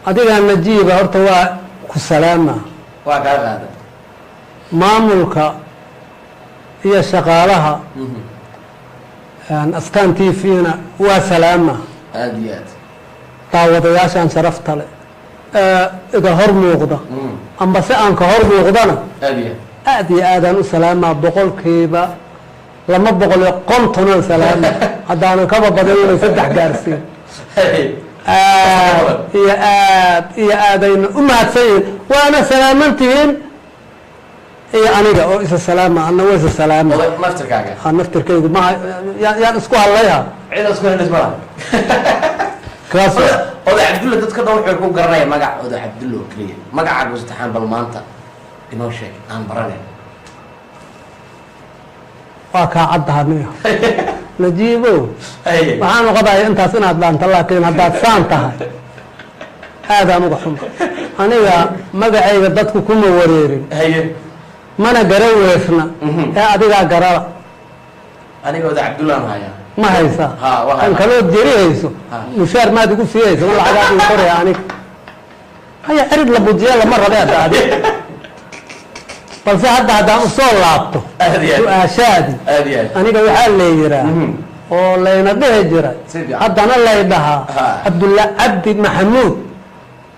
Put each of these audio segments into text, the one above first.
Adigaa Najiiba, horta waa ku salaama. Waa kaa qaada. Maamulka iyo shaqaalaha Astaan TV-na waa salaama. Aada iyo aad. Daawadayaashaan sharafta leh iga hor muuqda amba se aan ka hor muuqdana, Aada iyo aad. Aad iyo aadaan u salaamaa, 250% aan salaama, haddaanan kaba badin inay saddex gaarsiin. Aad iyo aad iyo aadayna u mahadsan yihiin, waana salaamantihiin iyo aniga oo isa salaama, anna waa isa salaama. Oday naftirkaaga. Ha, naftirkaygu maha yaan isku hadlayha. Cid isku helis malaha. Kaas. Oday Cabdulla, dadka dhan wuxuu ku garanaya magac Oday Cabdulla oo keliya. Magacaagu saddexaan bal maanta inoo sheeg, aan baranayn. Waa kaa caddaha niyo Najiibow. Waxaan qabaya intaas inaad dhaanto, laakiin haddaad saan tahay aadaan uga xuma. Aniga magacayga dadku kuma wareerin, mana garan weesna ee adigaa garala. Aniga Oday Cabdullaan hayaa. Ma haysaa? Ha, waa Kan hayaa. kalood jeri hayso. Mushaar maad igu sii hayso, ma lacagaad ii qoraya aniga haya, cirid la bujiya lama rabe hadda adig. Balse hadda haddaan usoo laabto Aad iyo aad. su-aashaadii, Aada iyo aad. aniga waxaa la yiraa oo layna dhihi jiray, Si fiican. haddana lay dhahaa, Cabdulla Cabdi Maxamuud,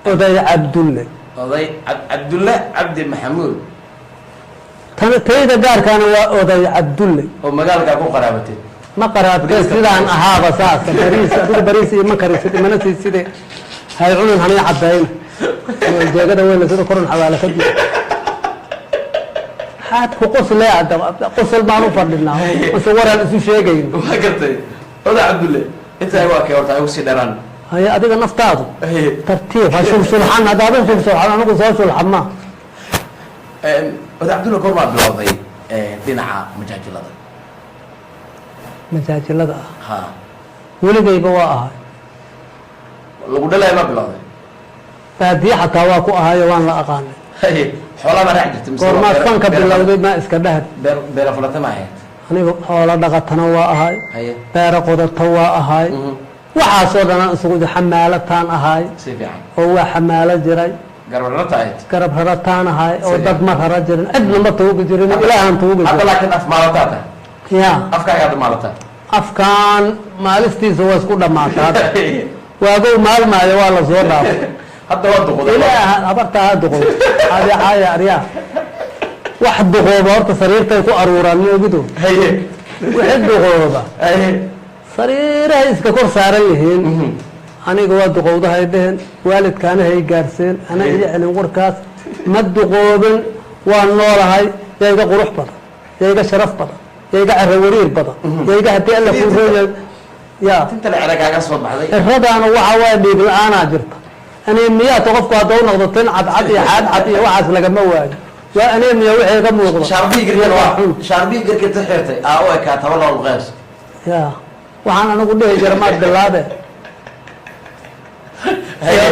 Oday Cabdulle. Oday Cabdulle Cabdi Maxamuud. Tan tayda gaarkaana waa Oday Cabdulle. Oo magaalkaa ku qaraabatay. Ma qaraabtee, sidaan ahaaba saasa. Bariis adigu bariis iyo ma karisid, imana siiside, hay cunin hanay cadayna jeegada weyna sida koron xawaale ka jiro. Maxaad ku qosle haddaba? Qosol baan u fadhinaa mase waraan isu sheegayno? Waa gartay, Oday Cabdulle. Intaa waa kay horta ay usii dheraan. Haye, adiga naftaadu tartiib ha shulshulxan. Haddaadan shulshulxan, anigu soo shulxan ma. Oday Cabdulle, goormaa bilowday dhinaca majaajilada? Majaajilada ah? Ha. Weligayba waa ahay. Lagu dhalaya ma bilowday? Baadiye xataa waa ku ahayo, waan la aqaanay. Xoolaa ma raaci jirtay mise waa Goormaad fanka bilowday maa iska dhahad. Beera falata ma ahayd? Aniga xoolo dhaqatana waa ahay, beero qodato waa ahay, waxaasoo dhan aan isugu xamaalataan ahay. Si fiican. Oo waa xamaalo jiray. Garab rarata ahayd. Garab rarataan ahay oo Si dad ma rara jirin, cidna ma tuugi jirin, ilaahaan tuugi Hadda jirin. Laakiin af maalataa tahay. Ya. Afkaaga hadda maalataa. Afkaan maalistiisa waa isku dhammaatay hadda. Waagow maalmaayo waa la soo dhaafay. Hadda waa duquday. Ilaaha habarta ha duqoob adeecaaya aryaa. Wax duqooba horta sariirtay ku aruuraan, ma ogido? Wixii duqooba sariirahay iska kor saaran yihiin. Aniga waa duqowdahay dhehen, waalidkaana hay gaarseen, ana iyo celin warkaas. Ma duqoobin, waa noolahay. Yaa iga qurux badan? Yaa iga sharaf badan? Yaa iga cero wariir badan? Yaa iga haddii Alla kuu rooya ya? Tinta la cera kaaga soo baxday. Ciradaana waxa waaye dhiig la-aanaa jirta, anemia-ta. Qofku haddau noqdo tin cadcad iyo xaad cad iyo waxaas lagama waayo, waa anemia wixii ka muuqdo. Shaarbihii garkan waa shaarbihii garka ta xirtay aa u ekaa taba loo luqeys. Ya, waxaan anigu dhihi jira maad bilaabe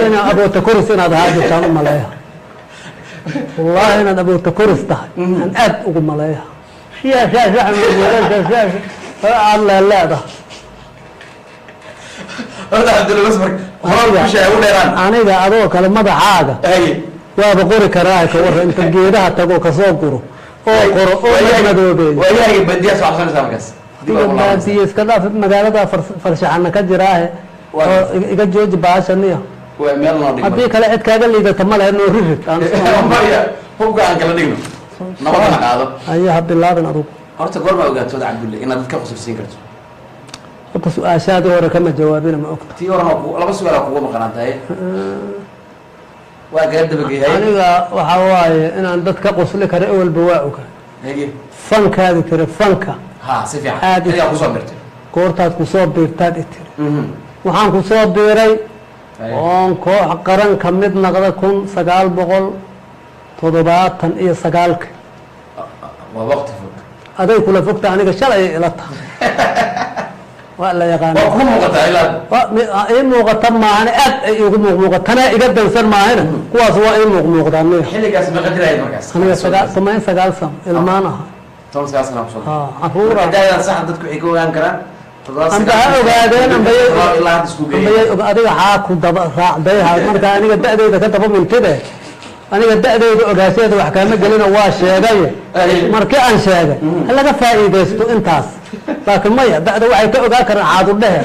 inaad aboota koris inaad ahaa jirtaan u maleeya. Wallaahi inaad aboota koris tahay aan aad ugu maleeya. Aad leeleedahay. Oday Cabdulle, bas marka horaa kusha ugu dheeraan. Aniga adoo kale madaxaaga waaba qori karaa, ka warra inta geedaha tago kasoo guro oo qoro oo la madoobeeyo. Waayahayga badiyaa soo xabsanaysaa markaas. Dib Adiga ugu laabanaysaa. Baadiye iska dhaaf, magaalada farshaxana ka jiraahe. Oo iga jooji baashaniyo. Waa meel noo dhigma. Haddii kale cid kaaga liidata ma lehe, noo ririd aan Maya, hubka aan kala dhigno, nabadana qaado. Ayaa ha bilaabin adugu. Horta goormaa ogaato, Oday Cabdulle, inaad dadka qusulsiin karto? Horta su-aashaadii hore kama jawaabina, ma ogta? Tii horena laba su-aal kugu maqnaan tahay, waa kaa dabageeyay. Aniga waxaa waaye inaan dad ka qosli karo ewelba waa ogaa. Fankaadi tiri, fanka. Ha, si fiican. Aad Adigaa kusoo birtay. Goortaad kusoo biirtaad i tiri, waxaan kusoo biiray oon koox qaran ka mid naqda 1979-ka. Waa waqti fog. Aday kula fogta, aniga shalay ila tahay, waa la yaqaana. Waa kuu muuqataa ilaa. Ii muuqata maahane, aad ay iigu muuqmuuqatanaa, iga dansan maahane, kuwaas waa ii muuqmuuqdaan niyo. Xilligaas meeqa jir ahayd markaas? Aniga 19 sano ilmaan aha. 19 sana kusoo Ha, caruura. Daadan sax, dadku waxay ka ogaan karaan Amba ha ogaadeen, ambayay Ilaa hadda isku geeyay. Ambayay adiga xaa ku daba raacday marka aniga da'dayda ka daba mintide, aniga da'dayda ogaasheeda wax kaama gelino, waa sheegay. Markii aan sheegay ha laga faa'iidaysto intaas, laakiin maya, da'da waxay ka ogaan karaan caadu dhehe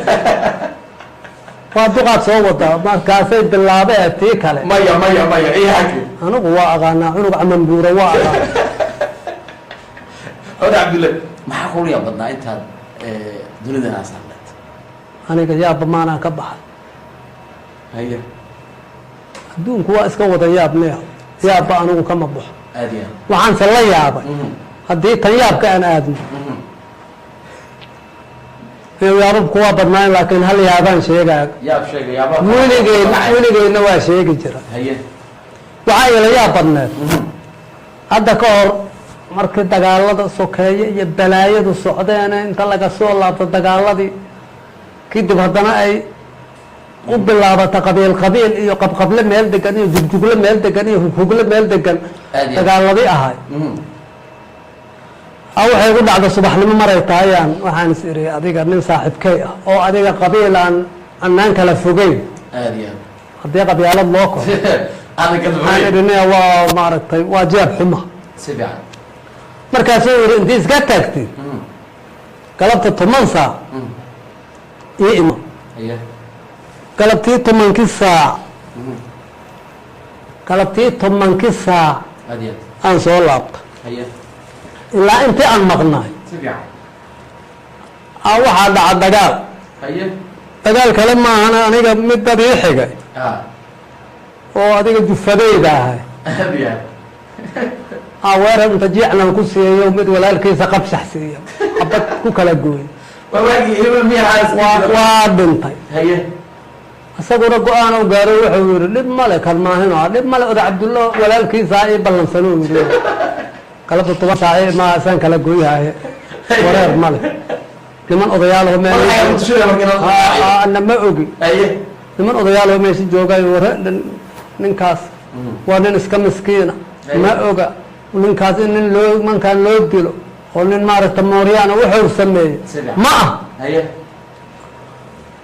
waa duqaad soo wadaa. Markaasay bilaabee tii kale. Maya, maya, maya, ii haki. Anigu waa aqaanaa cunug camanbuura, waa aqaana. Oda Cabdulle, maxaa kula yaab badnaa intaad dunidan aa saarneed? Aniga yaabba maanaan ka baxay. Adduunku waa iska wada yaab neeho, yaabba anigu kama baxo. Aad iyo aad. Waxaanse la yaabay haddii tan yaabka aan aadno, yaababku waa badnaayn, laakiin hal yaabaan sheegaa. Yaab sheega, yaaba. Weligeed weligeedna waa sheegi jira. Waxaa ila yaab badneed hadda ka hor markii dagaalada sokeeye iyo balaayadu socdeen, inta laga soo laabto dagaaladii kadib, haddana ay u bilaabata qabiil qabiil iyo qabqable meel degan iyo jugjugle meel degan iyo hughugle meel degan. Aad iyo aad. Dagaaladii ahay a waxay ku dhacda subaxnimo maray tahayaan, waxaan is iri adiga nin saaxiibkey ah oo adiga qabiil aan anaan kala fogeyn, Aad iyo aad. haddii qabyaalad loo koro, aadan kala waxaan fogeyn. idhi nia waa maaragtay, waa jeeb xuma. Si fiican. Markaasuu yidhi intii iska taagtid galabta 10 saac ii imo. Galabtii 10-kii saac, galabtii 10-kii saac Aad iyo aad. aan soo laabta. Ilaa intii aan maqnaay Si fiican. a waxaa dhaca dagaal. Dagaal kale maahan, aniga mid dad ii xigay oo adiga jufadayda ahay Aad iyo aad. a weerar inta jiicnan ku siiyo, mid walaalkiisa qabshax siiyo, xabad ku kala gooy. Waa waagii hebel miyaa? Waa dhintay. Isaguna go-aan u gaaro, wuxuu yihi dhib male kan maahino, dhib male, oda Cabdullah walaalkiisa ii ballansan, uu yihi galabta 10 saac ma isaan kala gooyhaye, wareer male, niman odayaalaho meel Waxay tushinaya marka inaad ana ma ogi. Niman odayaaloo meesha joogayo, ware ninkaas waa nin iska miskiina, ma oga ninkaas in nin loo mankaan loo dilo oo nin maaragta mooryaana wuxuu sameeyey. Sida? Ma ah.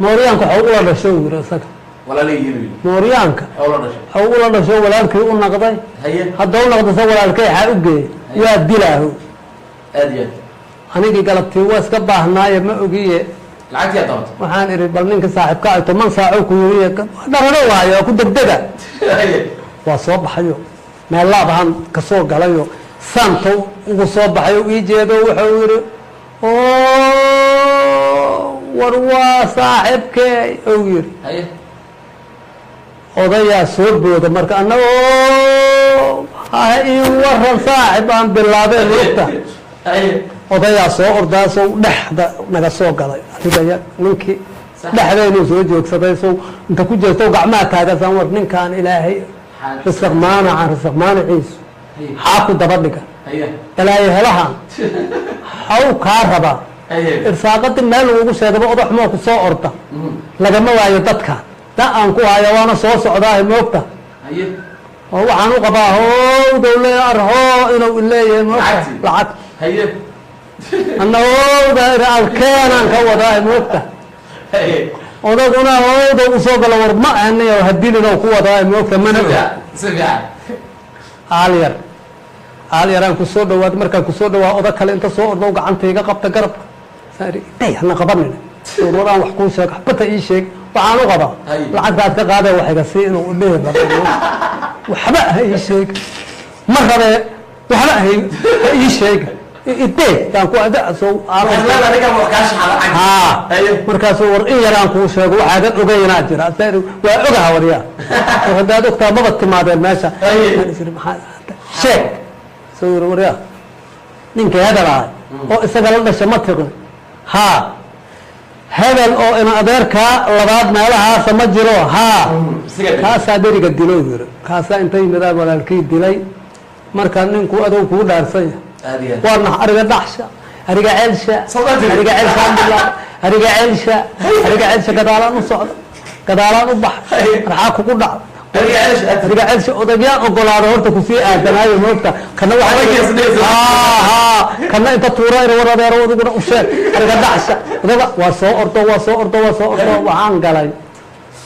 Mooryaanka waxau ula dhasho, uu yiri isaga. Walaalay yiri. Mooryaanka Xoolo dhashay. waxau ula dhasho, walaalkii u naqday. Haddau naqdo sa walaalkay xaa u geeyey, waa dilaaho. Aad iyo aad. Anigii galabtii waa iska baahnaaye, ma ogiye. Lacagtii aad qabato. Waxaan idhi bal ninka saaxiibka ay 10 saaco ku yiri dhararo waayo ku degdega. Waa soo baxayo, meellaab ahaan kasoo galayo, saanto ugu soo baxayo, ii jeedo, wuxuu yidhi war waa saaxiibkey, ou yidhi. Odayaa soo booda marka, annagoo ha ii waran saaxib aan bilaabeen lugta. Odayaa soo ordaasoo dhexda naga soo galay, aniga ninkii dhexdaynuu soo joogsaday, sow inta ku jeesto gacmaha taagasaan, war ninkaan ilaahay risaq maanacan, risaq maanaciisu xaa ku daba dhiga, balaayo helahan xaw kaa rabaa, irsaaqadii meel lagugu sheegaba oda xumoo ku soo orda lagama waayo dadkan da aan ku haya, waana soo socdaahe moogta. Oo waxaan u qabaa howdow le arhoo inuu ileeyahay moogta. Lacagtii? Lacag anna howda alkeenaan ka wadaahe moogta. Odaguna howdow usoo galo, war ma ahniyo hadilin ku wadaahe moogta, mana og. Si fiican. Aalyar aalyaraan kusoo dhawaad, markaan kusoo dhawaa oda kale inta soo ordo gacanta iga qabta garabka, saan idhi, day hana qabanin, war aan wax kuu sheeg, xabata ii sheeg, waxaan u qabaa lacagtaad ka qaadee wax iga sii inuu dhihi rabo, waxba ha ii sheeg, ma rabee, waxba ha ii sheeg, idee yaan ku soo. Waxaad leedahay ninkan wax kaa shaxa lacag. Haa. Markaasuu war in yaraan kuu sheego, waxaadan ogeynaa jira. Saan idhi, waa ogaha waryaa, war haddaad ogtaa maba timaadeen meesha. Waxaan is idhi, sheeg, soo yiri waryaa, ninka hebel ahay oo isaga la dhasha ma tiqin, haa, hebel oo ina adeerkaa labaad meelahaasa ma jiro, haa. Isaga dil. Kaasaa beriga dilo yiri, kaasaa inta yimidaan walaalkii dilay. Marka ninku adow kuu dhaarsan yahay. Aad iyo aad. Waa nax, ariga dhaxsha, ariga celsha. Soo tiri. Ariga celshaan bilaab, ariga celsha, ariga celsha, gadaalaan u socda, gadaalaan u bax, marxaa kugu dhac, Riga celsha odagyaa ogolaada horta kusii aadanaayo moogta kana. Kana inta tuura ina war adeero adiguna u sheeg ariga dhacsha odaga. Waa soo ordo, waa soo ordo, waa soo ordo. Waxaan galay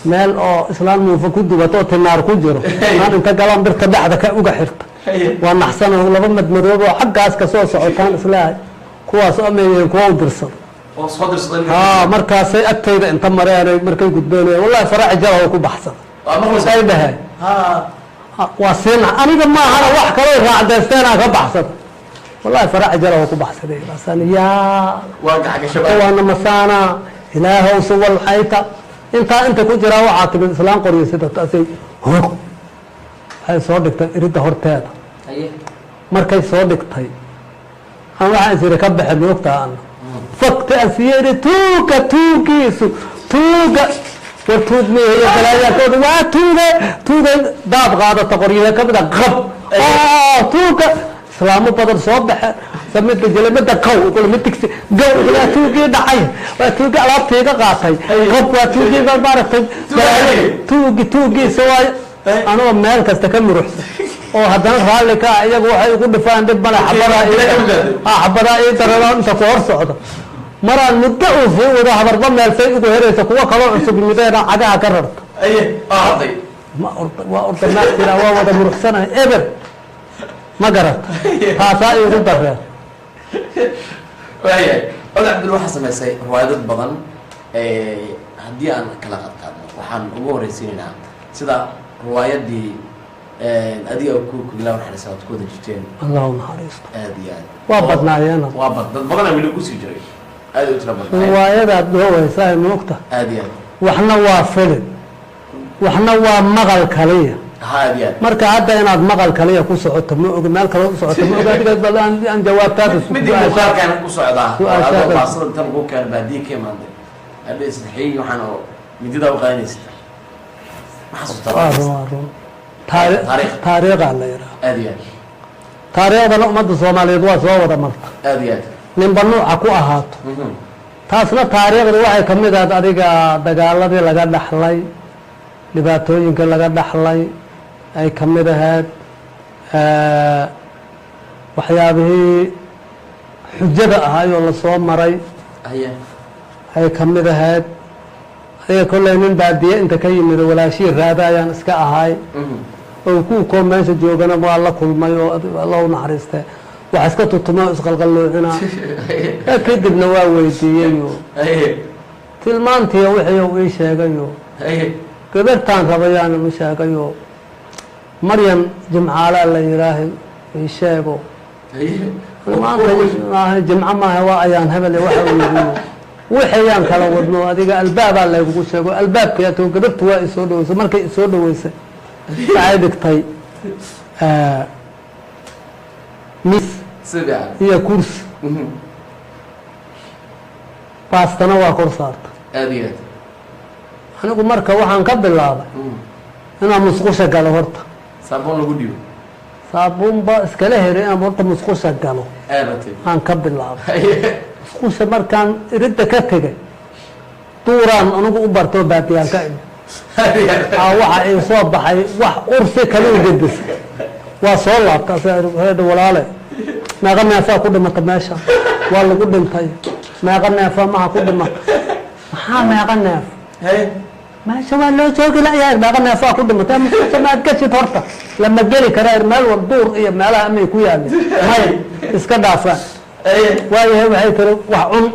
meel oo islaan muufa ku dubato oo tinaar ku jiro. Aan inta galaan birta dhexda ka uga xirta. Waa naxsano, laba madmadoob oo xaggaas ka soo socotaan isleehay, kuwaas ameeyeen kuwa u dirsado. Ha, markaasay agtayda inta mareen, markay gudbeen, wallahi faraaci jala ku baxsada ay dhaheen. Waa siina aniga maahana, wax kaloo raacdaysteenaa ka baxsada. Wallahi faraaci jala ku baxsaday. Asaan yaa waana masaana ilaahow suwal xayta intaa inta ku jiraa. Waxaa timid islaan qoryo sida taasay hog, waxay soo dhigtay iridda horteeda. Markay soo dhigtay aan waxaan is iri ka baxe moogtaa, ana fakta aan siiye iri tuuga tuugiisu tuuga war tuug mihiyo balaayaakooda waa tuuge tuugay daab qaadata qoryaha kamid a qab oo tuuga islaamo badan soo baxe samida jelemada qaw kule mid tigsi gaw waa tuugii dhacay, waa tuugii alaabtiiga qaatay qab, waa tuugii maaragtay tuugi tuugiisa waay. Anoo meel kasta ka muruxsan oo haddana raalli ka ah, iyagu waxay ugu dhifaan dhib male, xabadaa xabadaa ii darada inta ku hor socda. Maraan muddo uu sii wado habarba meelsay ugu heraysa, kuwo kaloo cusub mideena cagaha ka rarta. Ma orda, waa orda maagtira, waa wada muruxsanahay eber ma garata, taasaa iigu dareen. Waayahay, Oday Cabdul, waxaa samaysay riwaayadad badan. Haddii aan kala qadqaadno, waxaan ugu horeysiinaynaa sida riwaayadii adiga ku kugilaa naxariista waad ku wada jirteen. Allah u naxariisto. Aad iyo aad. Waa badnaayeen. Waa bad dad badana weli kusii jiray, aad u tira badnaayeen. Riwaayadaad dhoowaysaa moogta. Aad iyo aad. Waxna waa filin, waxna waa maqal kaliya. Ha, aad iyo aad. Marka hadda inaad maqal kaliya ku socoto ma ogi, meel kale u socoto ma ogi. Adiga bal aan jawaabtaada. Midii muuqaalkaan ku socdaa. Su-aashaada. Adoo baasada inta lagu keeno baadiye ka imaanday hadha isxii waxaan oo mididaa u qaadanaysa, ma xasuustaa? Waa run, waa run. Taariikh. Taariikhaa la yidhaha. Aad iyo aad. Taariikhdana ummadda Soomaaliyeed waa soo wada marta. Aad iyo aad. Ninba nuuca ku ahaato. Taasna taariikhda waxay ka mid ahayd adiga dagaaladii laga dhaxlay, dhibaatooyinka laga dhaxlay ay ka mid ahayd, waxyaabihii xujada ahaayoo lasoo maray ay ka mid ahayd. Adiga kolley nin baadiye inta ka yimid oo walaashihii raada ayaan iska ahay oo kuwkoo meesha joogana waa la kulmay oo Allah u naxariiste wax iska tutuma oo isqalqalloocina. Kadibna waa weydiiyey oo tilmaantiiyo wixii uu ii sheegayo gabartaan rabayaan u sheegayo, Maryan Jimcaalaa la yidhaahay ii sheego. Maanta maaha jimco, maaha waa ayaan hebel waxa uu yidhi wixiyaan kala wadno. Adiga albaabaa laygugu sheego, albaabkii ato gabartu waa isoo dhaweysay. Markay isoo dhaweysay waxay dhigtay miis Si fiican. iyo kursi, baastana waa kor saarta. Aad iyo aad. Anigu marka waxaan ka bilaabay inaan musqusha galo horta. Saabuun lagu dhiibo. Saabuunba iskala helay, inaan horta musqusha galo. Aabatay. Aan ka bilaabay musqusha. Markaan iridda ka tegay, duuraan anigu u bartoo baadiyaan ka imi. Aa waxa ii soo baxay wax ursi kala u gedis. Waa soo laabta asaa walaale, meeqa neefaa ku dhimata meesha? Waa lagu dhintay. Meeqa neefa maha ku dhimata? Maxaa meeqa neef? Meesha waa loo joogi layahay. Meeqa neefaa ku dhimatay musqusha? Maad gashid horta, lama geli karaa meel wal duur iyo meelaha amay ku yaalin. May, iska dhaafaan. Waayahay, waxay tiri wax cun.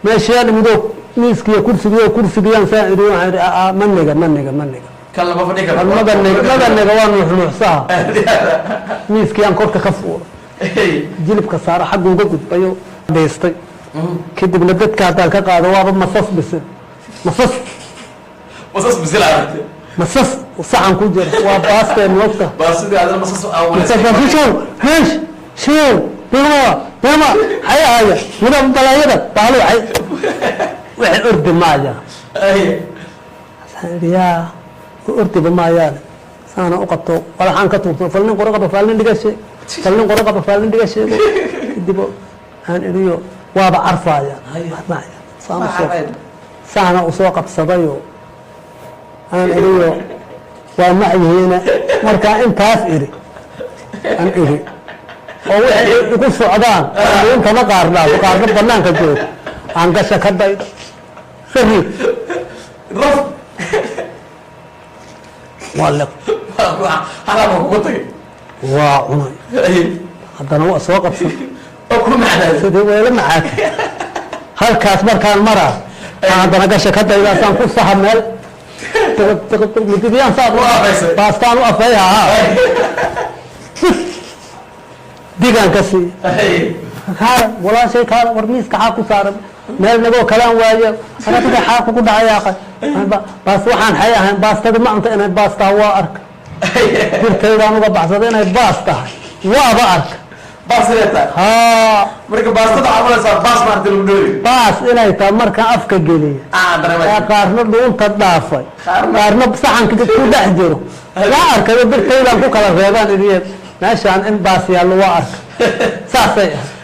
Meeshaan imido miiskiiyo kursigiyo kursigiyaan saa iri, waxaan idhi aa ma niga, ma niga, ma niga. Kan lama fadhi karo. Maba niga, maba niga, waa nuuxnuuxsaha. Miiskiyaan korka ka fuula, jilibka saaro, xagga uga gudbayo dhaystay. Kadibna dadka haddaan ka qaado waaba masas bisil, masas. Masas bisil aragtay. Masas saxan ku jira, waa baastee moogta. Baasidii adana masas. Masas heesh shiw bima bima xay haya muda balaayada baalo xay waxay ordi maayaan. Waxaan idhi yaa ordiba maayaan, saana u qabto walaxaan ka tuurto, falnin qoro qaba, falnin dhiga sheeg, falnin qoro qaba, falnin dhiga sheego. Kadib aan idhiyo waaba carfaayaan saana usoo qabsadayo aan idhiyo. Waa macyihiina markaa intaas iri an iri oo waxay igu socdaan intama qaar dhaafo, qaarna banaanka joogo, aan gasha ka daydo sariir. Raf. Waa liq. Halaba kugu tagay. Waa cunay. Haddana waa soo qabsan. Oo ku macnaaday. Sidii weela macaatay halkaas markaan maraa aan haddana gasha ka daydaasaan ku saxa meel midibiyaan saa U afaysay. Baastaan u afay haa, digaan ka siiya. Kaala walaashay, kaala, war miiska xaa ku saaran meel nagoo kalaan waaye, anaga xaa kugu dhacay aqay baas waxaan xay ahayn, baastada ma cunta, inay baas tahay waa arka, jirtaydaan uga baxsada inay baas tahay waaba arka. Baas inay tahay. Haa. Marka baastada waxaa malaysaa baas maarta lagu dhoori. Baas inay tahay markaan afka geliya ah ee dareemay qaarna dhuunta dhaafay, qaarna saxanka ku dhex jiro, waa arkayo birtaydaan ku kala reebaan idiye meeshaan in baas yaallo waa arka, saasay ahayd.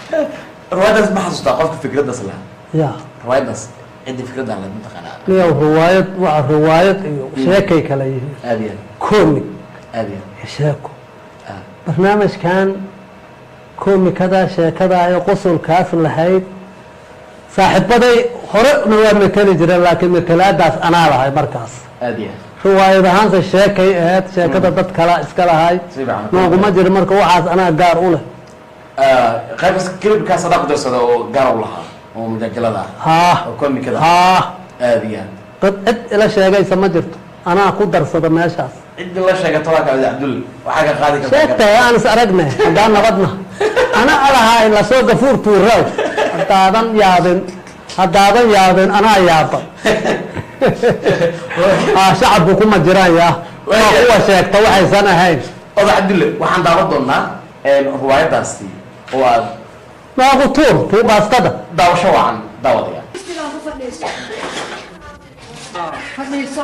Riwaayadaas ma xasuustaa qofka fikraddaas lahaa? Ya. Riwaayadaas ciddii fikraddan lahayd mataqaanaa? Niyow, riwaayad waa riwaayad iyo sheekay kala yihiin. Aad iyo aad. Comic Aad iyo aad. iyo sheeko. Barnaamijkan komikada sheekada ee qosolkaas lahayd saaxiibaday horena waa meteli jireen, laakiin metelaadaas anaa lahay markaas. Aad iyo aad. Riwaayad ahaanse sheekay ahayd, sheekada dad kala iska lahay. Si fiican. Nooguma jiro, marka waxaas anaa gaar u leh. Qaybkas kilibkaas adaa ku darsada oo gaar u lahaa oo mujajalada ah haa oo komikada ah. Haa. Aad iyo aad. Dad cid ila sheegaysa ma jirto, anaa ku darsada meeshaas. Ciddii la sheegato waa ka Cabdul waxaa ka qaadi kartaa. Sheegtay aan is aragnay haddaan nabadna ana alahay lasoo gafuur tuuraw, haddaadan yaabin, haddaadan yaabin anaa yaaba. Shacabku kuma jiraan yaa waa kuwa sheegta waxaysan ahayn. Oda Cabdulle, waxaan daawan doonaa riwaayadaasi oo aad noogu tuur tuu baastada. Daawasho wacan daawadayaal. Sidan ku fadhiiso, fadhiiso,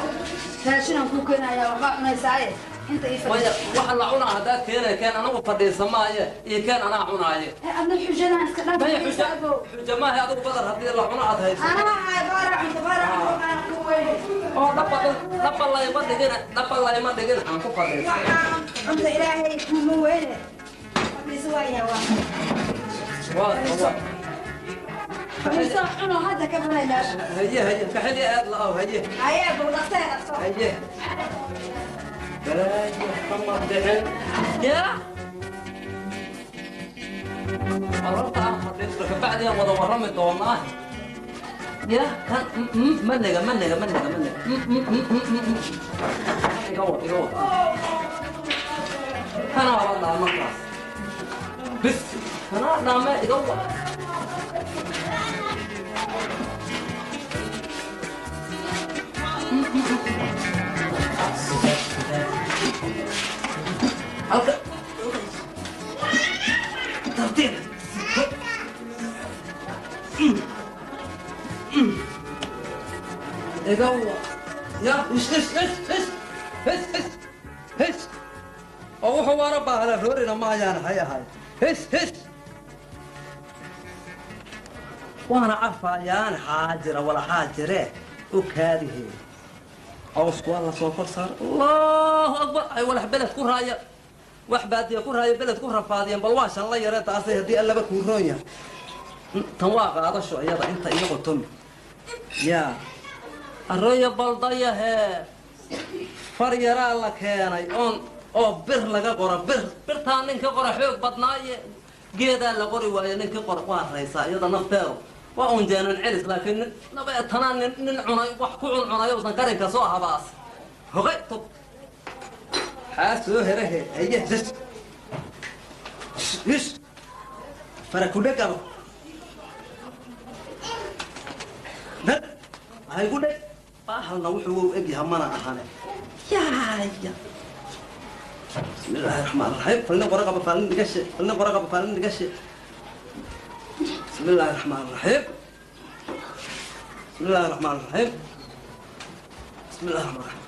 raashinaan kuu keenayaa, waxbaa cunaysaaye inta ii maya fadhiiso. Waxa la cunaa haddaad keenay, keen, anagu fadhiisa maaye iyo keen, anaa cunaaye. Eh, adna xujadaan iska dhaaf. Maya. Fadhiiso. Xuja Abow. Xuja maaha, adigu badar haddii la cuno aad hayso. Anaa ahay baara cunto, baara cunto, aan ku weyne. Oo dhaba dhaba layma dhigin, dhaba layma dhigin, aan ku fadhiista. Waxaan cunto ilaahay kuma weyne, fadhiiso, waa yahay waa. Waa. Fadhiiso, cuno, hadda ka banay meesha. Haye haye, kaxili aad la-aw, haye. Haye abow, dhaqsee, dhaqso. Haye, balaayo kama dhicin ya carruurta aan fadhiisto, kabacdi aan wada warrami doonaa ya kan ma nega ma nega ma nega ma nega. Iga wad, iga wad, kanaa la dhaama kaas bis, kanaa dhaame, iga wad. Halka tartiib. Iga wad ya, ish ish ish ish his his his oo wuxuu waana baahda roorina maayaan hay ahay his his waana cafayaan xaajira wala xaajire u kaadihe cawsku waa la soo kor saar. Allahu akbar, ay walax beled ku raaya, wax baadiya ku raaya, beled ku rafaadiyeen, bal waa shan la yaree taasay haddii allaba kuu roon yahay. Tan waa qaadasho iyada inta iyago tomi yaa arroyo baldayahee far yaraa la keenay oon oo bir laga qoro, bir birtaa ninka qora xoog badnaaye, geedaa la qori waayo ninka qora waa raysaa iyada nafteedu waa un jeenan celis, laakiin nabeetanaa nin nin cunay wax ku cuncunay uusan karinka soo habaas hogay tub xaa soo herahe. Haye, hish hish, fara ku dheg abo dheg hay ku dheg baahalna wuxuu u egyaha mana ahane yaaya. بسم الله الرحمن الرحيم، فلنا ورقة فلنا نقش، فلنا ورقة فلنا نقش. بسم الله الرحمن الرحيم، بسم الله الرحمن الرحيم، بسم الله الرحمن الرحيم.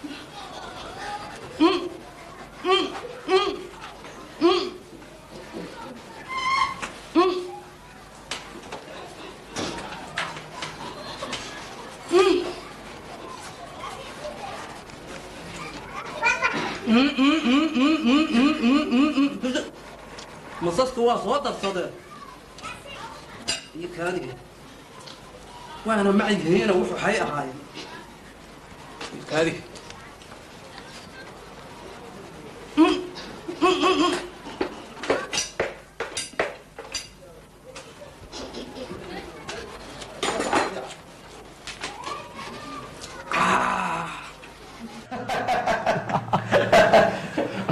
Masasku waa soo darsadeen iyo kaadiga, waana macyihiina wuxuu xay ahaayeen iyo kaadiga.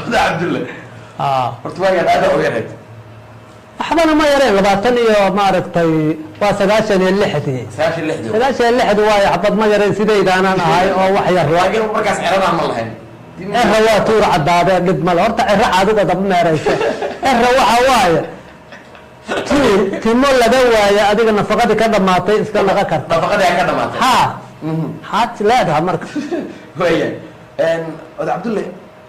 Oda Cabdulle, horta waagaan aada u yarayd. Waxbana ma yareen, 20 iyo maaragtay waa 96-dii. 96-dii. 96-dii waayo, xabad ma yareen, sidaydaanaan ahay oo wax yar. Laakiin markaas ceradaa ma lahayn. Cera waa tuur caddaadee, dhib male horta. Cero adiga daba meeraysa, cero waxa waaye tuur timo laga waaye, adiga nafaqadii ka dhamaatay iska naqa karta. Nafaqadii aa ka dhamaatay. Ha, maxaad leedaha marka? Waaya, Oda Cabdulle,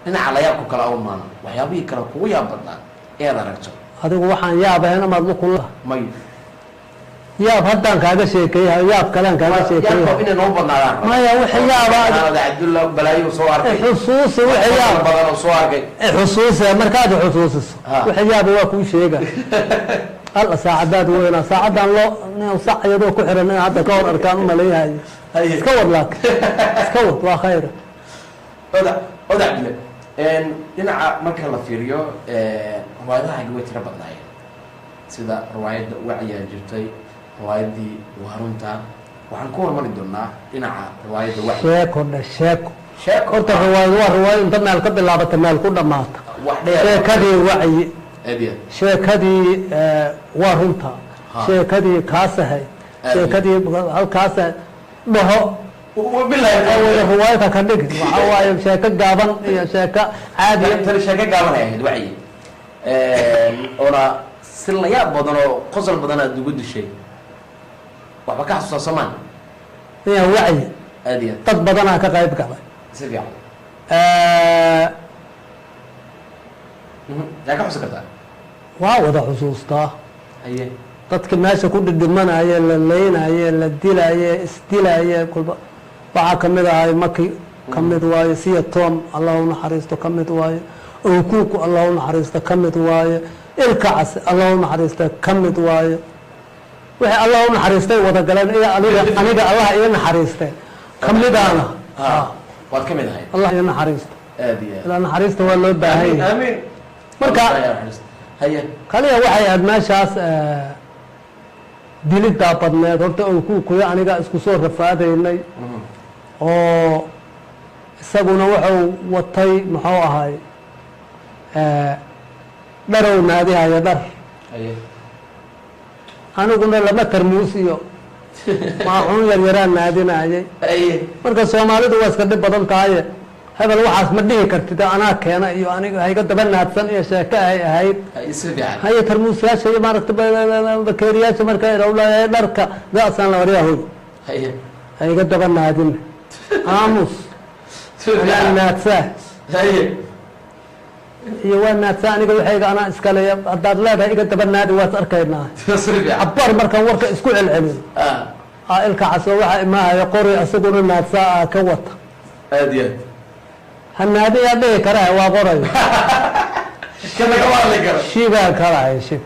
dhinaca layaabku kala umaano, waxyaabihii kale kugu yaab badnaa inaad aragto. Adigu waxaan yaabahayn amaad lukula. May. Yaab haddaan kaaga sheekeeyahay, yaab kalean kaaga sheekeeyahay. Yaabka inay noo badnaadaan. Maya, wixii yaaba Oda Cabdulle balaayo soo arkay. Xusuusi wixii yaab badan oo soo arkay. Xusuusi, markaad xusuusiso wixii yaaba waa kuu sheega. Alla, saacadaad weynaa, saacadan loo nin sac iyadoo ku xiran in hadda ka hor arkaan u maleeyahay. Iska wad, laakin iska wad, waa khayr. Oda Cabdulle, dhinaca marka la fiiriyo riwaayadaha way tiro badnaayeen, sida riwaayadda Wacyaa jirtay, riwaayaddii Waarunta. Waxaan ku hormari doonaa dhinaca riwaayadda Wacyi. Sheeko dhe, sheeko. Sheeko. Horta riwaayad waa riwaayad inta meel ka bilaabata meel ku dhamaata. Wax dheer. Sheekadii Wacyi, aad iyo aad, sheekadii waa runta, sheekadii kaasahay, sheekadii halkaasahay dhaho. Bilahi. Riwaayadka ka dhig waxa waaye sheeko gaaban iyo sheeko caadiya. Tani sheeko gaaban ay ahayd, Wacyi, oona si la yaab badan oo qosol badan aad ugu dishay. Waxba ka xasuusaa soomaan? Iya, Wacyi. Aad iyo aad. Dad badanaa ka qayb galay. Si fiican. Yaa ka xusi kartaa? Waa wada xusuustaa. Haye. Dadka meesha ku dhidhimanaye, la leynaye, la dilaye, isdilaye, kulba waxaa kamid ahay Maki, kamid waaye Siya Tom, Allah u naxariisto, kamid waaye Owkuku, Allah u naxariisto, kamid waaye Ilka Case, Allah u naxariista, kamid waaye. Wixii Allah u naxariistay wada galeen iyo aniga Allah ii naxariistay kamidaana. Waad ka mid ahayd. Allah ii naxariisto. Aad iyo aad. Ilaa naxariista waa loo baahan yahay. Amiin. Marka haye. Kaliya waxay ahayd meeshaas dilidaa badneed horta. Owkukuyo aniga isku soo rafaadaynay oo isaguna wuxuu watay, muxuu ahay, dharow naadihaya dhar. Aniguna lama tarmuus iyo maacuun yaryaraan naadinayay. Marka Soomaalidu waa iska dhib badan tahaye, hebel waxaas ma dhihi kartid, anaa keena iyo aniga hayga daba naadsan iyo sheeke ay ahayd. Si fiican. Haye, tarmuusyaasha iyo maaragta bakeeriyaasha marka ilowlahay dharka da-saan la waryahoy. Hayga daba naadin, aamus. Si anaa fiican. Naadsaa. Iyo waa naadsaa, aniga waxayga anaa iskale, haddaad leedahay iga daba naadi, waas arkaynaa. Si fiican. Cabaar markaan warka isku celcelin, aa Ilka Caso waxaa imaahaya qori, isaguna naadsaa aa ka wata. Aad iyo aad. Ha naadiyaa dhihi karaa, waa qoray. Ka laga hadli karo. Shibaa kalahay, shib.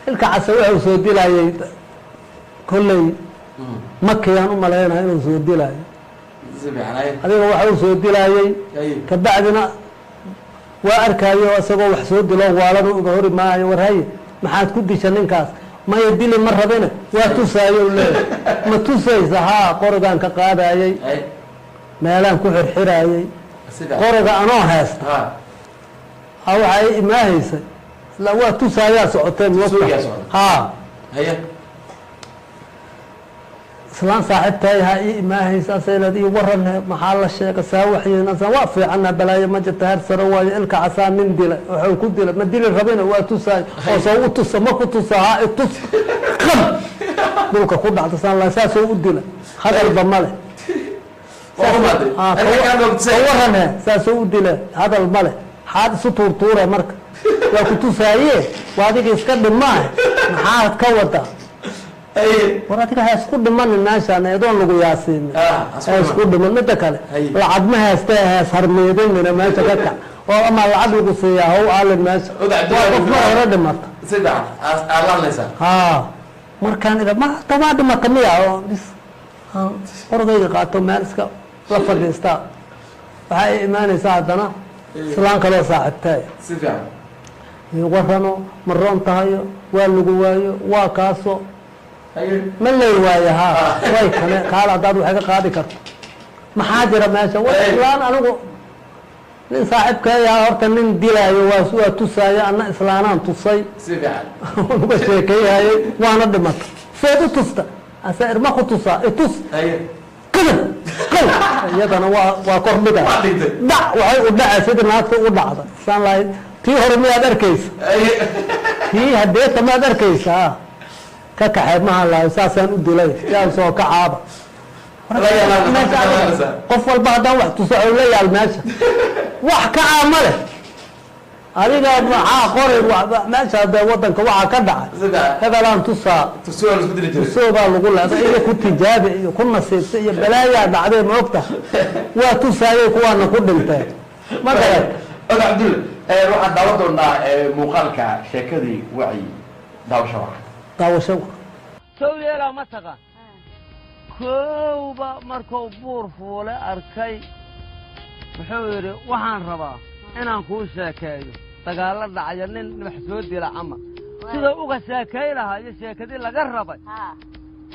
Ilka Case wuxuu soo dilayay kolley Makiyaan u malaynaya inuu soo dilayo. Si fiican, haye. Adiga waxa uu soo dilayay, kabacdina waa arkaayo isagoo wax soo dilo, waalanu uga hori maayo. War haye, maxaad ku disha ninkaas? Maya, dili ma rabine, waa tusaayo leeyahay. Ma tusaysa? Haa, qorigaan ka qaadayay, meelaan ku xirxiraayey. Si fiican. Qoriga anoo haysta ha waxay imaahaysay la waa tusaayaa socotee. Tusuugaa socda. Ha. Islaan saaxiibtahay ha ii imaahaysa, aseelad ii waran, maxaa la sheega, saa waxyiin asaan waa fiicana, balaayo ma jirta, heer sare waayo. Ilka Casaa nin dilay, wuxuu ku dilay, ma dili rabina, waa tusaay oo soo u tusa, ma ku tusa? Ha, itus, qam dhulka ku dhacda saan la saasoo u dila, hadalba male. Waa u maaday. Ah, Ilka kale baa ku tusay. Ka waran he, saasoo u dila, hadal male, xaad isu tuurtuura marka waa ku tusaaye, waa adiga iska dhimaahe, maxaad ka wadaa? War adiga ha isku dhimanin meeshaan eedoon lagu yaasiinin, ha isku dhiman. Midda kale lacag ma haystee, hees harmeedinina meesha ka kac oo ama lacag lagu siiyaa haw aalin meesha, waa qof mar hore dhimata. Si fiican aad la hadlaysaa. Haa, markaan ida ma ta waa dhimata miya oo bis aan qorgayga qaato meel iska la fadhiistaa, waxaa ay imaanaysaa haddana islaan kaloo saaxiibtaay. Si fiican. Warano ma roon tahayo, waa lagu waayo, waa kaaso ma lay waayo. Haa, way kane kaala haddaad wax iga qaadi karto, maxaa jira meesha? War islaan anigu nin saaxiibkeeyaa horta nin dilaayo waa tusaayo, anna islaanaan tusay. Si fiican. Uga sheekeeyayay, waana dhimata. Seed u tusta ase irma ku tusaa itus kadab qaw, iyadana waa kordhiga dhac, waxay u dhacay sidii naagta u dhacda isaan lahayd. Tii hore miyaad arkaysa? Tii hadeeta maad arkaysaa? Ka kaxeed maha lahay, saasaan u dilay yaan soo kacaaba. Qof walba haddaan wax tuso ow la yaal meesha wax kacaa ma leh. Adiga maxaa qoray meesha dee wadanka waxaa ka dhacay hebelaan tusaa tusoo baa lagu leeday iyo ku tijaabi iyo ku nasiibsa iyo balaayaa dhacday, ma ogta? Waa tusaayay kuwaana ku dhinteen, ma garat? Oga Cabdulle, waxaan daawan doonaa muuqaalka sheekadii Wacyi. Daawasho wacan. Daawasho. Sow yeelaa ma taqaan? Kowba markuu Buur Fuule arkay wuxuu yidhi, waxaan rabaa inaan kuu sheekeeyo dagaallo dhacaya, nin wax soo dila camal. Siduu uga sheekay lahaa iyo sheekadii laga rabay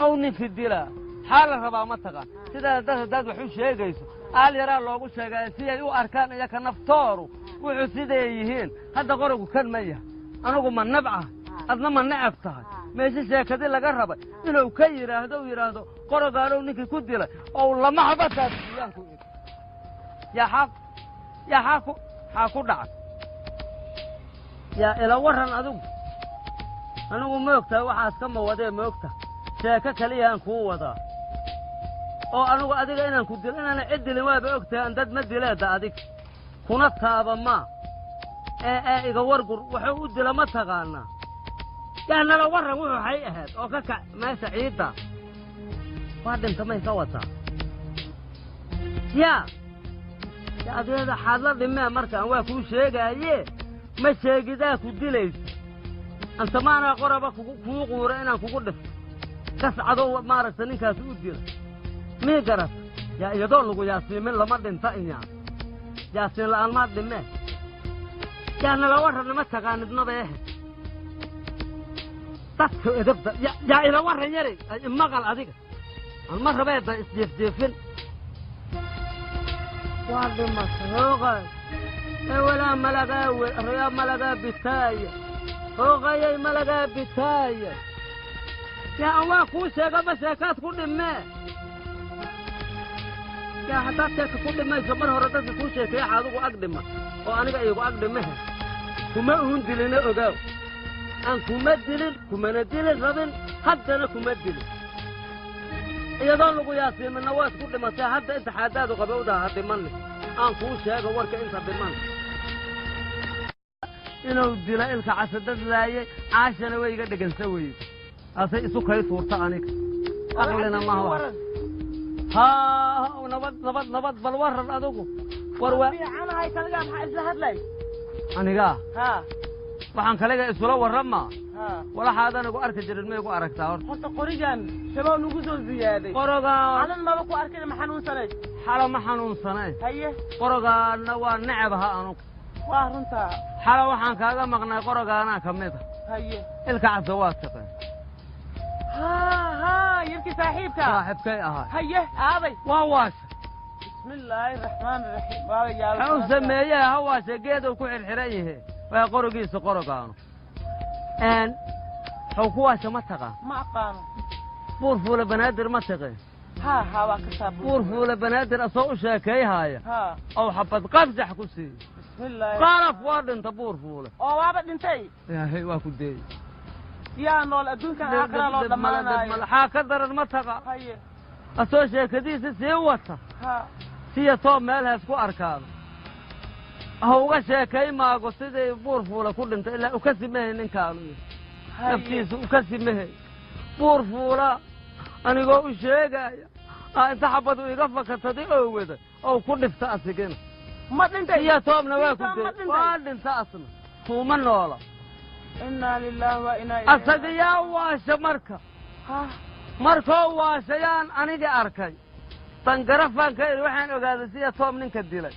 ow ninkii dilaa xaa la rabaa ma taqaan? Sidaa dad haddaad wax u sheegayso aal yaraa loogu sheegaya si ay u arkaan iyaka naftooru wuxuu siday yihiin. Hadda qorigu kan ma yahay, anigu ma nabcah, adna ma necab tahay? Meeshe sheekadii laga rabay inuu ka yidhaahdo u yidhaahdo qorogaanow ninkii ku dilay oo lama xabataas iyaan ku idhi, yaa xaa yaa xaa ku xaa ku dhacay? Yaa ila warran adigu. Anigu ma ogtahay waxaas kama wadee, ma ogtahay? Sheeko kaliyaan kuu wadaa oo anigu adiga inaan ku dilo inaana cid dilin waaba ogtahay, aan dad ma dileeda adig kuna taaba maa ee iga wargur wuxuu u dila ma taqaanaa? Yaa nala warran wuxuu xay ahayd oo ka kac meesha ciidda waa dhinta may ka wataa? Yaa adeeda xaad la dhimee markaan waa kuu sheegaaye, ma sheegidaa ku dilaysa? Antamaanaa qoraba kuu quura inaan kugu dhifto kascadow maaragta ninkaas u dila mii garata? Yaa iyadoo lagu yaasiimin lama dhinta inyaan yaasiin la'aan maad dhimee. Yaa nala warranna ma taqaanidnaba ehe dadka edabda. Yaa ila warran yaray, imaqal adiga aan ma rabeeda isjeefjeefin. Waa dhimatay hooqay ee walaa malagaa yaa malagaa bitaaya hooqayay malagaa bitaaya. Yaa aan waa kuu sheegaba sheekaad ku dhimee. Yaa haddaad sheeka ku dhimayso mar hore dadka kuu sheekeeya adigu ag dhima oo aniga iigu ag dhimehe. Kuma uun dilina, ogaaw, aan kuma dilin, kumana dilin rabin, haddana kuma dilin. Iyadoo lagu yaasiiminna waad ku dhimatay. Hadda inta xaadaadu qabowdaha ha dhimanni, aan kuu sheego warka inta dhiman inuu dila ilka casadad laayay. Caashana way iga dhegansa weyde asay isu kay tuurta, aniga aqlina maha. Haa, nabad nabad nabad. Bal warran adigu war waa fiicanahay. Kaligaa maxaa isla hadlay? Anigaa haa waxaan kaliga isula warramaa. Haa. Walaxaadan igu arki jirin ma igu aragtaa horta? Horta qorigan shabaa nugu soo ziyaaday. Qorogaan adan maba ku arkin, ma xanuunsanay? Xalo ma xanuunsanay. Haye. Qorogaanna waa necbaha anugu. Waa runtaa. Xalo waxaan kaaga maqnay qorogaanaa ka mid a. Haye. Ilka casa waa taqeen. Haa haa, yarkii saaxiibka. Saaxiibkay ahay. Haye, aaday? Waa waasha. Bismillaahi raxmaani raxiim, waa yaal. Muxuu sameeyey? Ha waashe, geeduu ku xirxiran yahe, waa qorigiisa qorogaanu. Wuxuu ku waasha ma taqaan? Ma aqaano. Buur Fuule Banaadir ma taqeen? Haa haa, waa ka saa. Buur Fuule Banaadir asoo u sheekayhaaya haa ow xabad qabsax ku siiyey. Bismillaahi. Qalaf waa dhinta Buur Fuule. Oo waaba dhintay? Yaahay, waa ku deeyey. Yaa nool adduunkan aakhira loo dhammaanayo. Maxaa ka daran ma taqa? Haye. Asoo sheekadiisa sii wata haa siya too meel hees ku arkaado ha uga sheekay maago sidii Buur Fuule ku dhintay, ilaa ukasi mehay ninkaanu naftiisa ukasi mehay. Buur fuulaa anigoo u sheegaya inta xabadu iga fakataday oo wada oo ku dhifta asigina. Ma dhintay? Iyo toobna waa ku Ma dee dhintay? Waa dhinta asna, tuuma noola. Inaa lillahi wa inaa ilayhi. Asaga yaa waasha marka. Markoo waashayaan aniga arkay, dangarafaan ka iri. Waxaan ogaaday siya toob ninka dilay,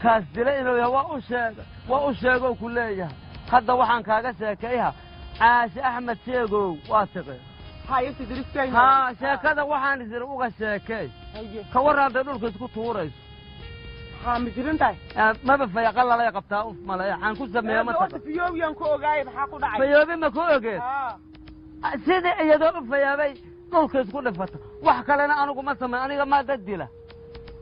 kaas dilay inuu yahay. Waa u sheegay, waa u sheegoo ku leeyahay. Hadda waxaan kaaga sheekayha Caashe Axmed Sheegow, waa tiqeen. Hayirta diriskayna. Haa, sheekada waxaan isiri uga sheekay. Ka warran hadday dhulka isku tuurayso? Haa, ma jirin tahay? Maba fayaqalalay qabtaa, uf malaya xaan ku sameeya ma horta taqa. Fiyoobiyan ku ogaayay, maxaa ku dhacay? Fayoobi ma ku ogeed? Haa. Sidii iyadoo u fayaabay dhulka isku dhifata. Wax kalena anigu ma samey, aniga maa dad dila.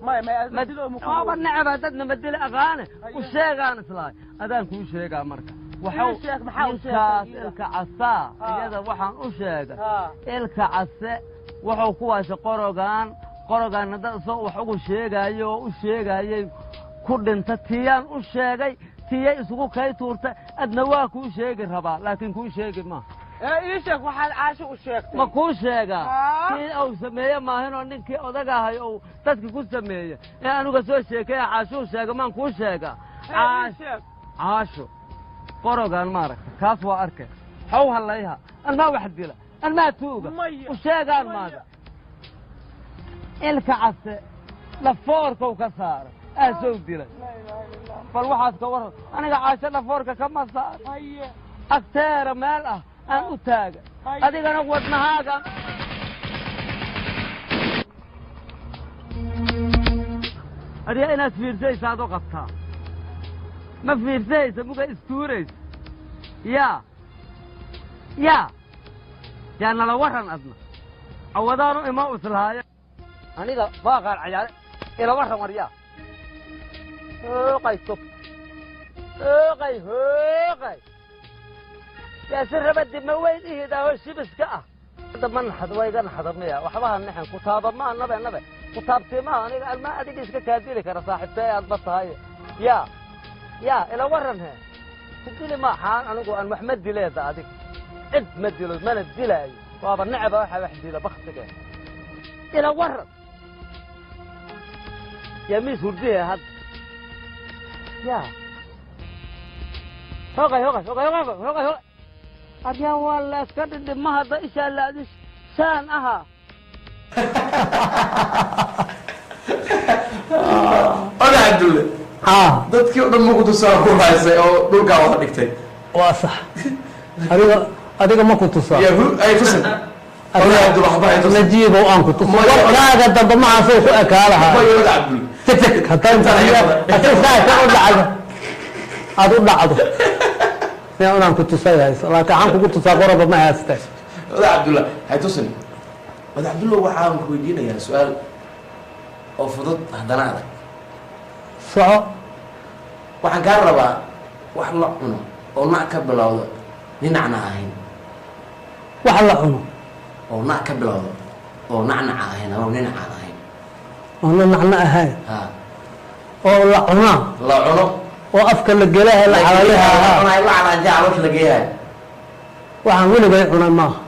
Maya, maya, sidoo ma ku Waaba necba, dadna ma dila aqaane. U sheegaan islahay, adaan kuu sheegaa marka. Waxau Ii sheeg, maxaa u sheegtay ninkaas iyada? Ilka casaa. Iyada waxaan u sheegay, ilka case wuxuu ku waashay qorogaan. Qorogaan hadda isagoo wax ugu sheegaayo oo u sheegaayay ku dhinta. Tiyaan u sheegay, tiyay isugu kay tuurta. Adna waa kuu sheegi rabaa, laakiin kuu sheegi maaha. Ee, ii sheeg waxaad Caasho u sheegtay. Ma kuu sheegaa? Haa. Kii uu sameeye maahinoo ninkii odagahay uu dadka ku sameeye ee anuga soo sheekaya Caashuu sheega, maan kuu sheegaa? Ee, ii Caash sheeg. Caasho qorogaan maaragta, kaas waa arkay. Xow hallayha anmaa wax dila, anmaa tuuga. Maya. U sheegaan. Maya. Maaga ilka case dhafoorkau ka saara aasow dilay. Laa ilaaha illa Allah. Bal waxaas ka waran, aniga Caasho dhafoorka kama saar. Agteera meel ah aan u taaga. Adigana wadnahaaga adiga inaad fiirsaysa aad u qabtaa, ma fiirsaysa muga istuuraysa. Yaa yaa yaa nala waran, adna awadaanu ima islahaaya. Aniga baaqaan cayaare, ila waran waryaa. Hooqay sob, hooqay, hooqay. Yaa si rabadi ma weyn ihidaaho shibiska ah. Hadda ma naxad, waa iga naxda miya? Waxba ha nixin, ku taaba maa nabe nabe ku taabtay maa. Aniga almaa adiga iska kaadili kara, saaxiibtay aadba tahay. Yaa yaa ila waran, he ku dili ma xaan. Anigu aan wax ma dileeda, adig cid ma dilo, mana dilaayo. Waaba necba waxa wax dila baktige. Ila waran, yaa miis hurdihe hadda. Yaa hoqay, hoqay, hoqay, hoqay, hoqay, hoqay. Aryaa, waa la iska dhidhima hadda ishaa laadis saan ahaa. Oda Cabdulle. Haa. Dadkii o dhan muqdusaa ku haysay oo dhulkaa wada dhigtay. Waa sax. Adiga, adiga ma ku tusaa? Yahu ay tusin, Oda Cabdulle, waxba ay tusin. Najiibow, aan ku tuso. Maya. Warkaaga dambe maxaasuu ku ekaa lahaa? Maya, Oda Cabdulle. Tigtig haddaan haddii saa u dhacdo, aad u dhacdo miyaa unaan ku tusay hayso, laakiin waxaan kugu tusaa qoroba ma hayste. Oda Cabdulle hay tusin. Oda Cabdulle, waxaan ku weydiinayaa su-aal oo fudud haddana adag. Soco. Waxaan kaa rabaa wax la cuno oo nac ka bilowdo, ninacna ahayn. Wax la cuno oo nac ka bilowdo oo nacnaca ahayn ama ninacaan ahayn. Oona nacno ahayn. Ha. Oo la cunaa. La cuno. Oo afka la gelaha, la calaliha ahaa. Cunaay, la calaanja, caloosha la geeyahay. Waxaan weligay cunay maaha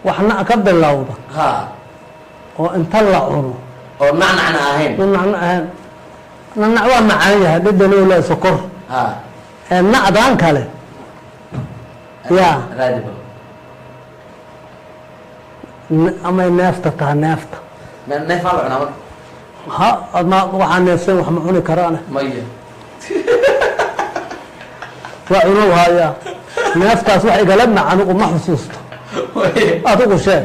wax nac ka bilowda oo inta la cuno oo nacnacna ahayn. Na nacno ahayn. Nanac waa macaan yahay, dhadhanuu le sokor. Ee nacdaan kale yaa raadi bal. Amay neefta taha, neefta. Neefaa la cunaa marka? Ha, ma waxaa neefsan wax ma cuni karaane. Maya. Waa cunow hayaa neeftaas, wax igala mac anigu ma xusuusto. Adigu sheeg.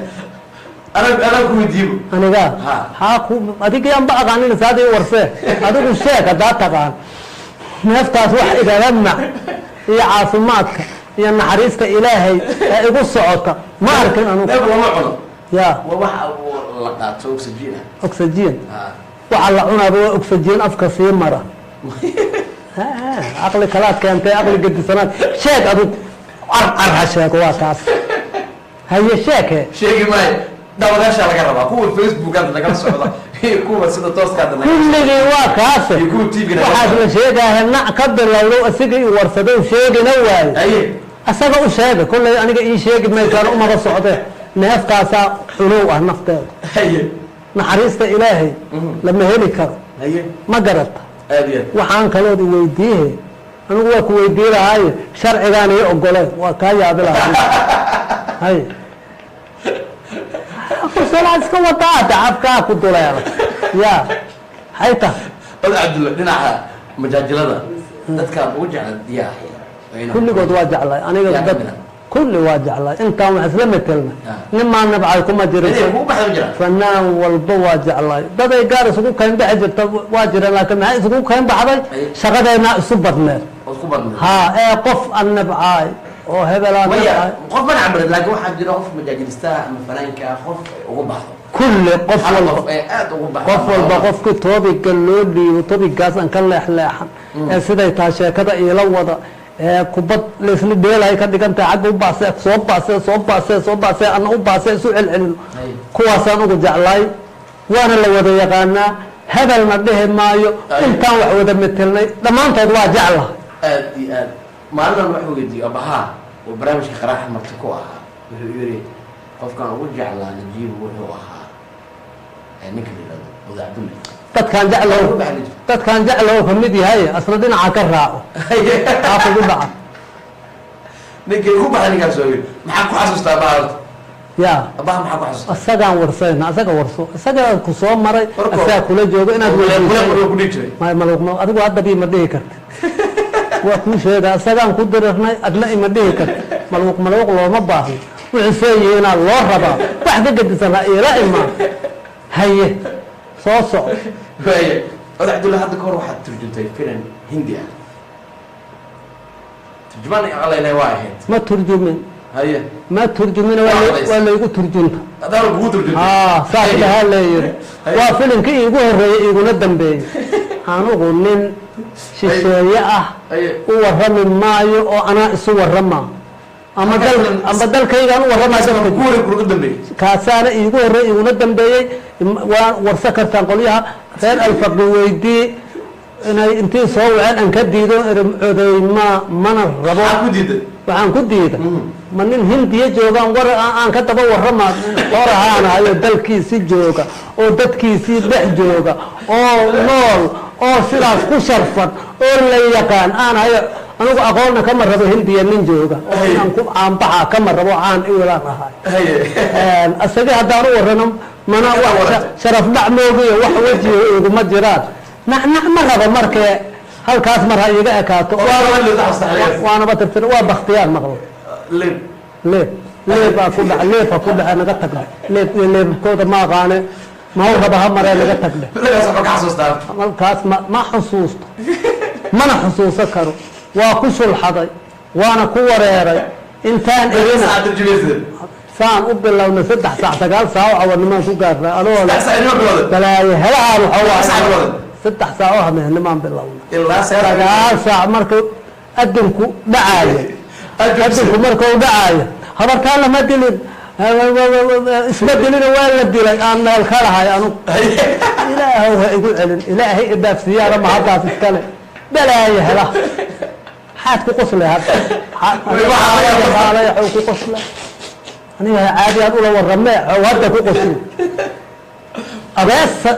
Anaa ku weydiibo. Aniga? Ha. Haa, ku adigayaanba aqaanin saadii warsee. Adigu sheeg haddaa taqaan neeftaas wax igala mac iyo caafimaadka iyo naxariista Ilaahay ee igu socota ma arkin anugu. Neef lama cuno. Ya. Waa waxa uu la qaato oxygen ah. Oxygen. Ha. Waxa la cunaaba waa oxygen afka sii mara. Ha, caqli kalaad keentay, aqli gedisanaad. Sheeg adigu, car car ha sheego, waa taas. Haye, sheeke. Sheegi maayo, daawadaashaa laga rabaa, kuwa Facebook hadda nagala socda iyo kuwa sida tooska hadda nagala Kulligii waa kaase. Iyo kuwa TV nagala Waxaas la sheegaahe nac ka bilowdow, asiga i warsadow sheegina waayo. Haye. Asaga u sheega, kollay aniga ii sheegi maysaan, umaba socdee. Neeftaasaa xulow ah nafteeda. Naxariista Ilaahay lama heli karo. Ma garata? Aad iyo aad. Waxaan kalood iweydiihe, anigu waa ku weydii lahaaye, sharcigaan ii ogoleen, waa kaa yaabi lahaa. Hay, kusalaa iska wadaa, tacabkaa ku duleela ya hay tahay. Oday Cabdulle, dhinaca majaajilada dadkaan ugu jecla diyaa ahay? Kulligood waa jeclay aniga. Yaa dad kamid ah? Kulli waa jeclay, intaan wax isla metelna. Nin maa nabcay kuma jirin. Inay kugu baxda ma jiraan? Fanaan walba waa jeclay. Daday gaar isugu kayn bixi jirta waa jireen, laakiin maxay isugu kayn baxday? Shaqadeennaa isu badneed. Ood ku badneed. Haa, ee qof an nabcaay oo hebelaa maya nabcaay. Qof mana cabirin, laakiin waxaa jira qof majaajilista ama fanaanka ah, qof ugu baxdo. Kulli qof hal walba qof ee aad ugu baxdo. Qof walba, qofkii topic-ga loo dhiibo, topic-gaas aan ka leexleexan ee siday tahay sheekada iila wada, ee kubad laisla dheelahay ka dhigan tahay, xagga u baasee, soo baasee, soo baasee, soo baasee, ana u baasee, isu celcelino. Kuwaasaan ugu jeclaay, waana la wada yaqaanaa, hebelna dhihi maayo. Intaan wax wada metelnay dhammaantood waa jeclahay. Aad iyo aad. Maalidan waxuu weydiiyey abahaa oo barnaamijka qaraaxa marti ku ahaa, wuxuu yidhi qofkaan ugu jeclaa Najiib wuxuu ahaa ninka la yidhahdo Oday Cabdulle. Dadkaan jeclow, Ugu baxay Najiib. dadkaan jeclow ka mid yahay, asla dhinaca ka raaco aa kugu dhaca. Ninkay ugu baxay ninkaas waa yidhi. Maxaa ku xasuustaa abaha horta? Ya. Abaha maxaa ku xasuustaa? Isagaan warsayna, asaga warso, isagaa ku soo maray. Marka- Asagaa kula joogo inaad weydiiso. Kule ku dhihi jiray. May malugma, adigu hadda bii ma dhihi karti, waa kuu sheega, isagaan ku dirirnay, adna ima dhihi karti. Maluuq maluuq looma baahno, wuxuu soo yihiinaa loo rabaa, wax ka gedisan ha iila imaan. Haye, soo soco. Waaya, Oday Cabdulle, hadda kahor waxaad turjuntay filim Hindi ah. Turjumaan alayna waa ahayd. Ma turjumin. Ma turjumin. Waa waa laygu turjunta. Adaa kugu turjuntay. Haa, saas dhahaa leeyiri. Waa filimkii iigu horreeyey, iiguna dambeeyey. Anugu nin shisheeye ah u warrami maayo oo anaa isu warramaa ama dal ama dalkaygaan u warramaa dadka. Kugu horreeyey, kugu dambeeyey. Kaasaana iigu horreeyey, iguna dambeeyey. Waa warsa kartaan qolyaha reer Alfaqi, weydii inay intii soo waceen aan ka diido, codeyma mana rabo. Maxaa ku diiday? Waxaan ku diiday, ma nin Hindiya joogaan war aan ka daba warrama? Qorahaanahayo dalkiisi jooga oo dadkiisii dhex jooga oo nool oo sidaas ku sharfan oo la yaqaan aan hayo. Anigu aqoonna kama rabo Hindiya nin jooga oo aan ku caanbaxa kama rabo, caan iwilaan ahay. Asagii haddaan u warrano mana wax sharaf dhac moogiyo, wax wejiyo iguma jiraan, nacnac ma rabo. Markee halkaas mar ha iiga ekaato, waanaba tirtir, waa baktiyaan maqlo. Leeb. Leeb, leebaa ku dhaca, leeb ha ku dhace, naga tagdhe. Leeb iyo leebkooda ma aqaane, mahaw raba ha maree, naga tagdhe. Leebkaas waxaa ka xasuustaa? Halkaas ma xusuusto, mana xusuusan karo. Waa ku sulxaday, waana ku wareeray intaan irina. Saacad turjumaysid. Saan u bilowna 3 saac, 9 saac oo cawanimaan ku gaarnay anoo le. 3 saac inoo bilowday. Balaayo helahaan. 3 saac waxaa bilowday. 3 saac oo habeennimaan bilowna. Ilaa 9. 9 saac markuu adinku dhacaayo, adinku markuu dhacaayo, habartaa lama dilin, isma dilina, waa la dilay, aan meel ka lahay anugu. Ilaahow ha igu celin, Ilaahay idhaafsiiyaana mahaddaas iskale. Balaayo hela, maxaad ku qoslay hadda? Xaw ku qoslay? Aniga caadi aan ula warramee, xaw hadda ku qosli? Abeesa.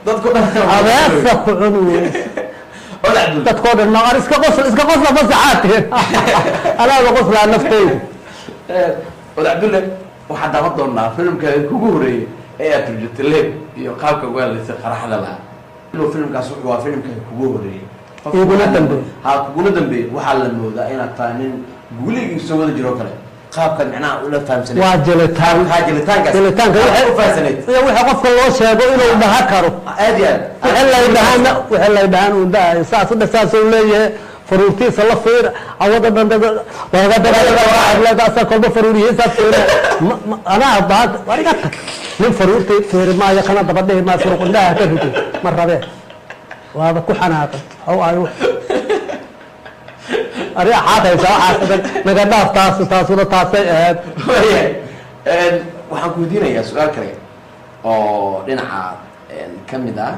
Dadku dhan. Abeesa ku cuni weyse. Oday Cabdulle. Dadkoo dhan ma iska qosl, iska qosla, fasaxaatiin, anaaba qoslaa naftaydu. Oday Cabdulle, waxaan daawan doonaa filimka kugu horeeyey ee aad turjutay, Leeb, iyo qaabka uga hadlaysay qaraxda lahaa. Inuu filimkaas wuxuu waa filimka kugu horeeyey. Qofka Iguna dambeeyey. Ha, kuguna dambeeyey. Waxaa la moodaa inaad tahay nin guuligii soo wada jiro kale, qaabka micnaha ula fahamsanayd. Waa jilitaan. Ha, jilitaankaas. Jilitaanka. Qaabka u fahamsanayd. Iyo wixii qofka loo sheego inuu dhaha karo. Aad iyo aad. Wixii lay dhahaana, wixii lay dhahaan uu dhahayo, saas u saasuu leeyahay, faruurtiisa la fiir, cawada dhan waga kolba faruurihiisa fiir. Anaa baad war iga tag, nin faruurtii fiiri maayo, kana daba dhihi maayo, furuq indhaha ka rido ma rabee, waaba ku xanaaqay. Haw ay ari axaad haysaa, waxaas dhan naga dhaaf, taas taasuna taasay ahayd. Waayahay. Waxaan ku weydiinayaa su-aal kale oo dhinaca ka mid ah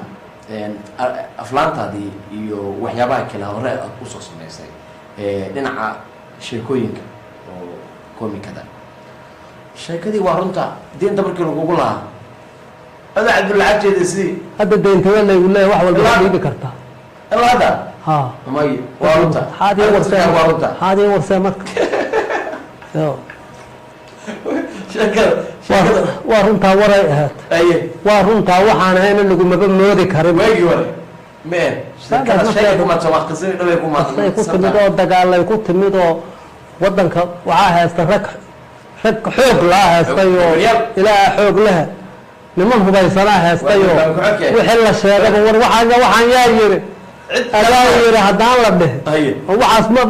aflaantaadii iyo waxyaabaha kale hore aad usoo samaysay, dhinaca sheekooyinka. Oo komikada sheekadii waa runta, deynta markii lagugu lahaa ada Cabdulla lacagteeda sidii. Hadda deyntawe laygu leeyahay, wax walba waa dhiibi kartaa. Ilaa hadda? Ha. May, waa runta. Maxaad ii warsee? Waa runta. Maxaad ii warsee marka? Yo. Sheekada, sheekada. Waa runtaa waray ahayd. Waa runtaa, waxaan ahayn in lagumaba moodi karin. Waagii hore mee sheekada sheeka kumaadsan, waa qisadii dhabay ku Qasay ku maadsan. Timid oo dagaalay ku timid oo wadanka waxaa haysta rag xoog laa haystay oo ilaaha xoog lehe, niman hubaysanaa haystay oo wixii la sheegaba, war waxaan yaa yiri, adaa yiri, haddaan la dhihin oo waxaas ma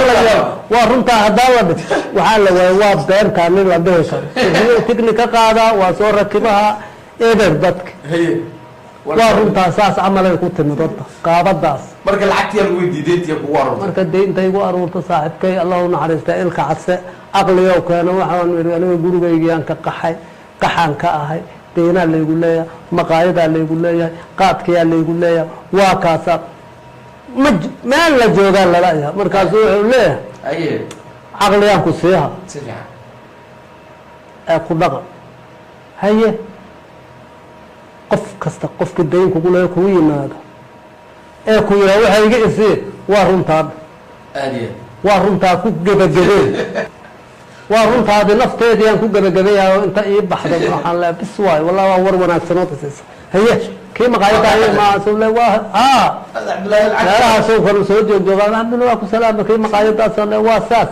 la yeelo, waa runtaa haddaan la dhihin, waxaa la waayay waa beentaa nin la dhihi karo. Wuxuu tigni ka qaadaa, waa soo rakibaha eber dadka. Waa runtaa, saas camalay ku timid horta qaabadaas. Marka lacagtiyaa lagu weydiiyey, deyntiya kugu aruurtay? Marka deynta igu aruurta, saaxiibkay, Allah u naxariista, Ilka Cadse, aqliyow keeno. Waxaan idhi, aniga gurigaygiyaan ka qaxay, qaxaan ka ahay, deynaa laygu leeyahay, maqaayadaa laygu leeyahay, qaadkayaa laygu leeyahay, waa kaasa ma meel la joogaa lalayahay. Markaasu wuxuu leeyahay, caqliyaan ku siiha Si fiican. Ee ku dhaqan. Haye, qof kasta, qofka dayn kugu leeya kugu yimaado ee ku yihaa waxa iga isii, waa runtaa. Aad iyo. Waa runtaa ku gebagabeen, waa runtaadi nafteedii aan ku gebagabeeyahay oo inta ii baxda waxaan leeyahay, bis waay, wallahi waa war wanaagsan oo tusaysa. Haye, kii maqaayada haye maasuu le waa haa. Cabdullaahi lacag Meelahaasoo kale soo joogjoogaa, alxamdulillah, waa ku salaama, kii maqaayadaasoo le, waa saas,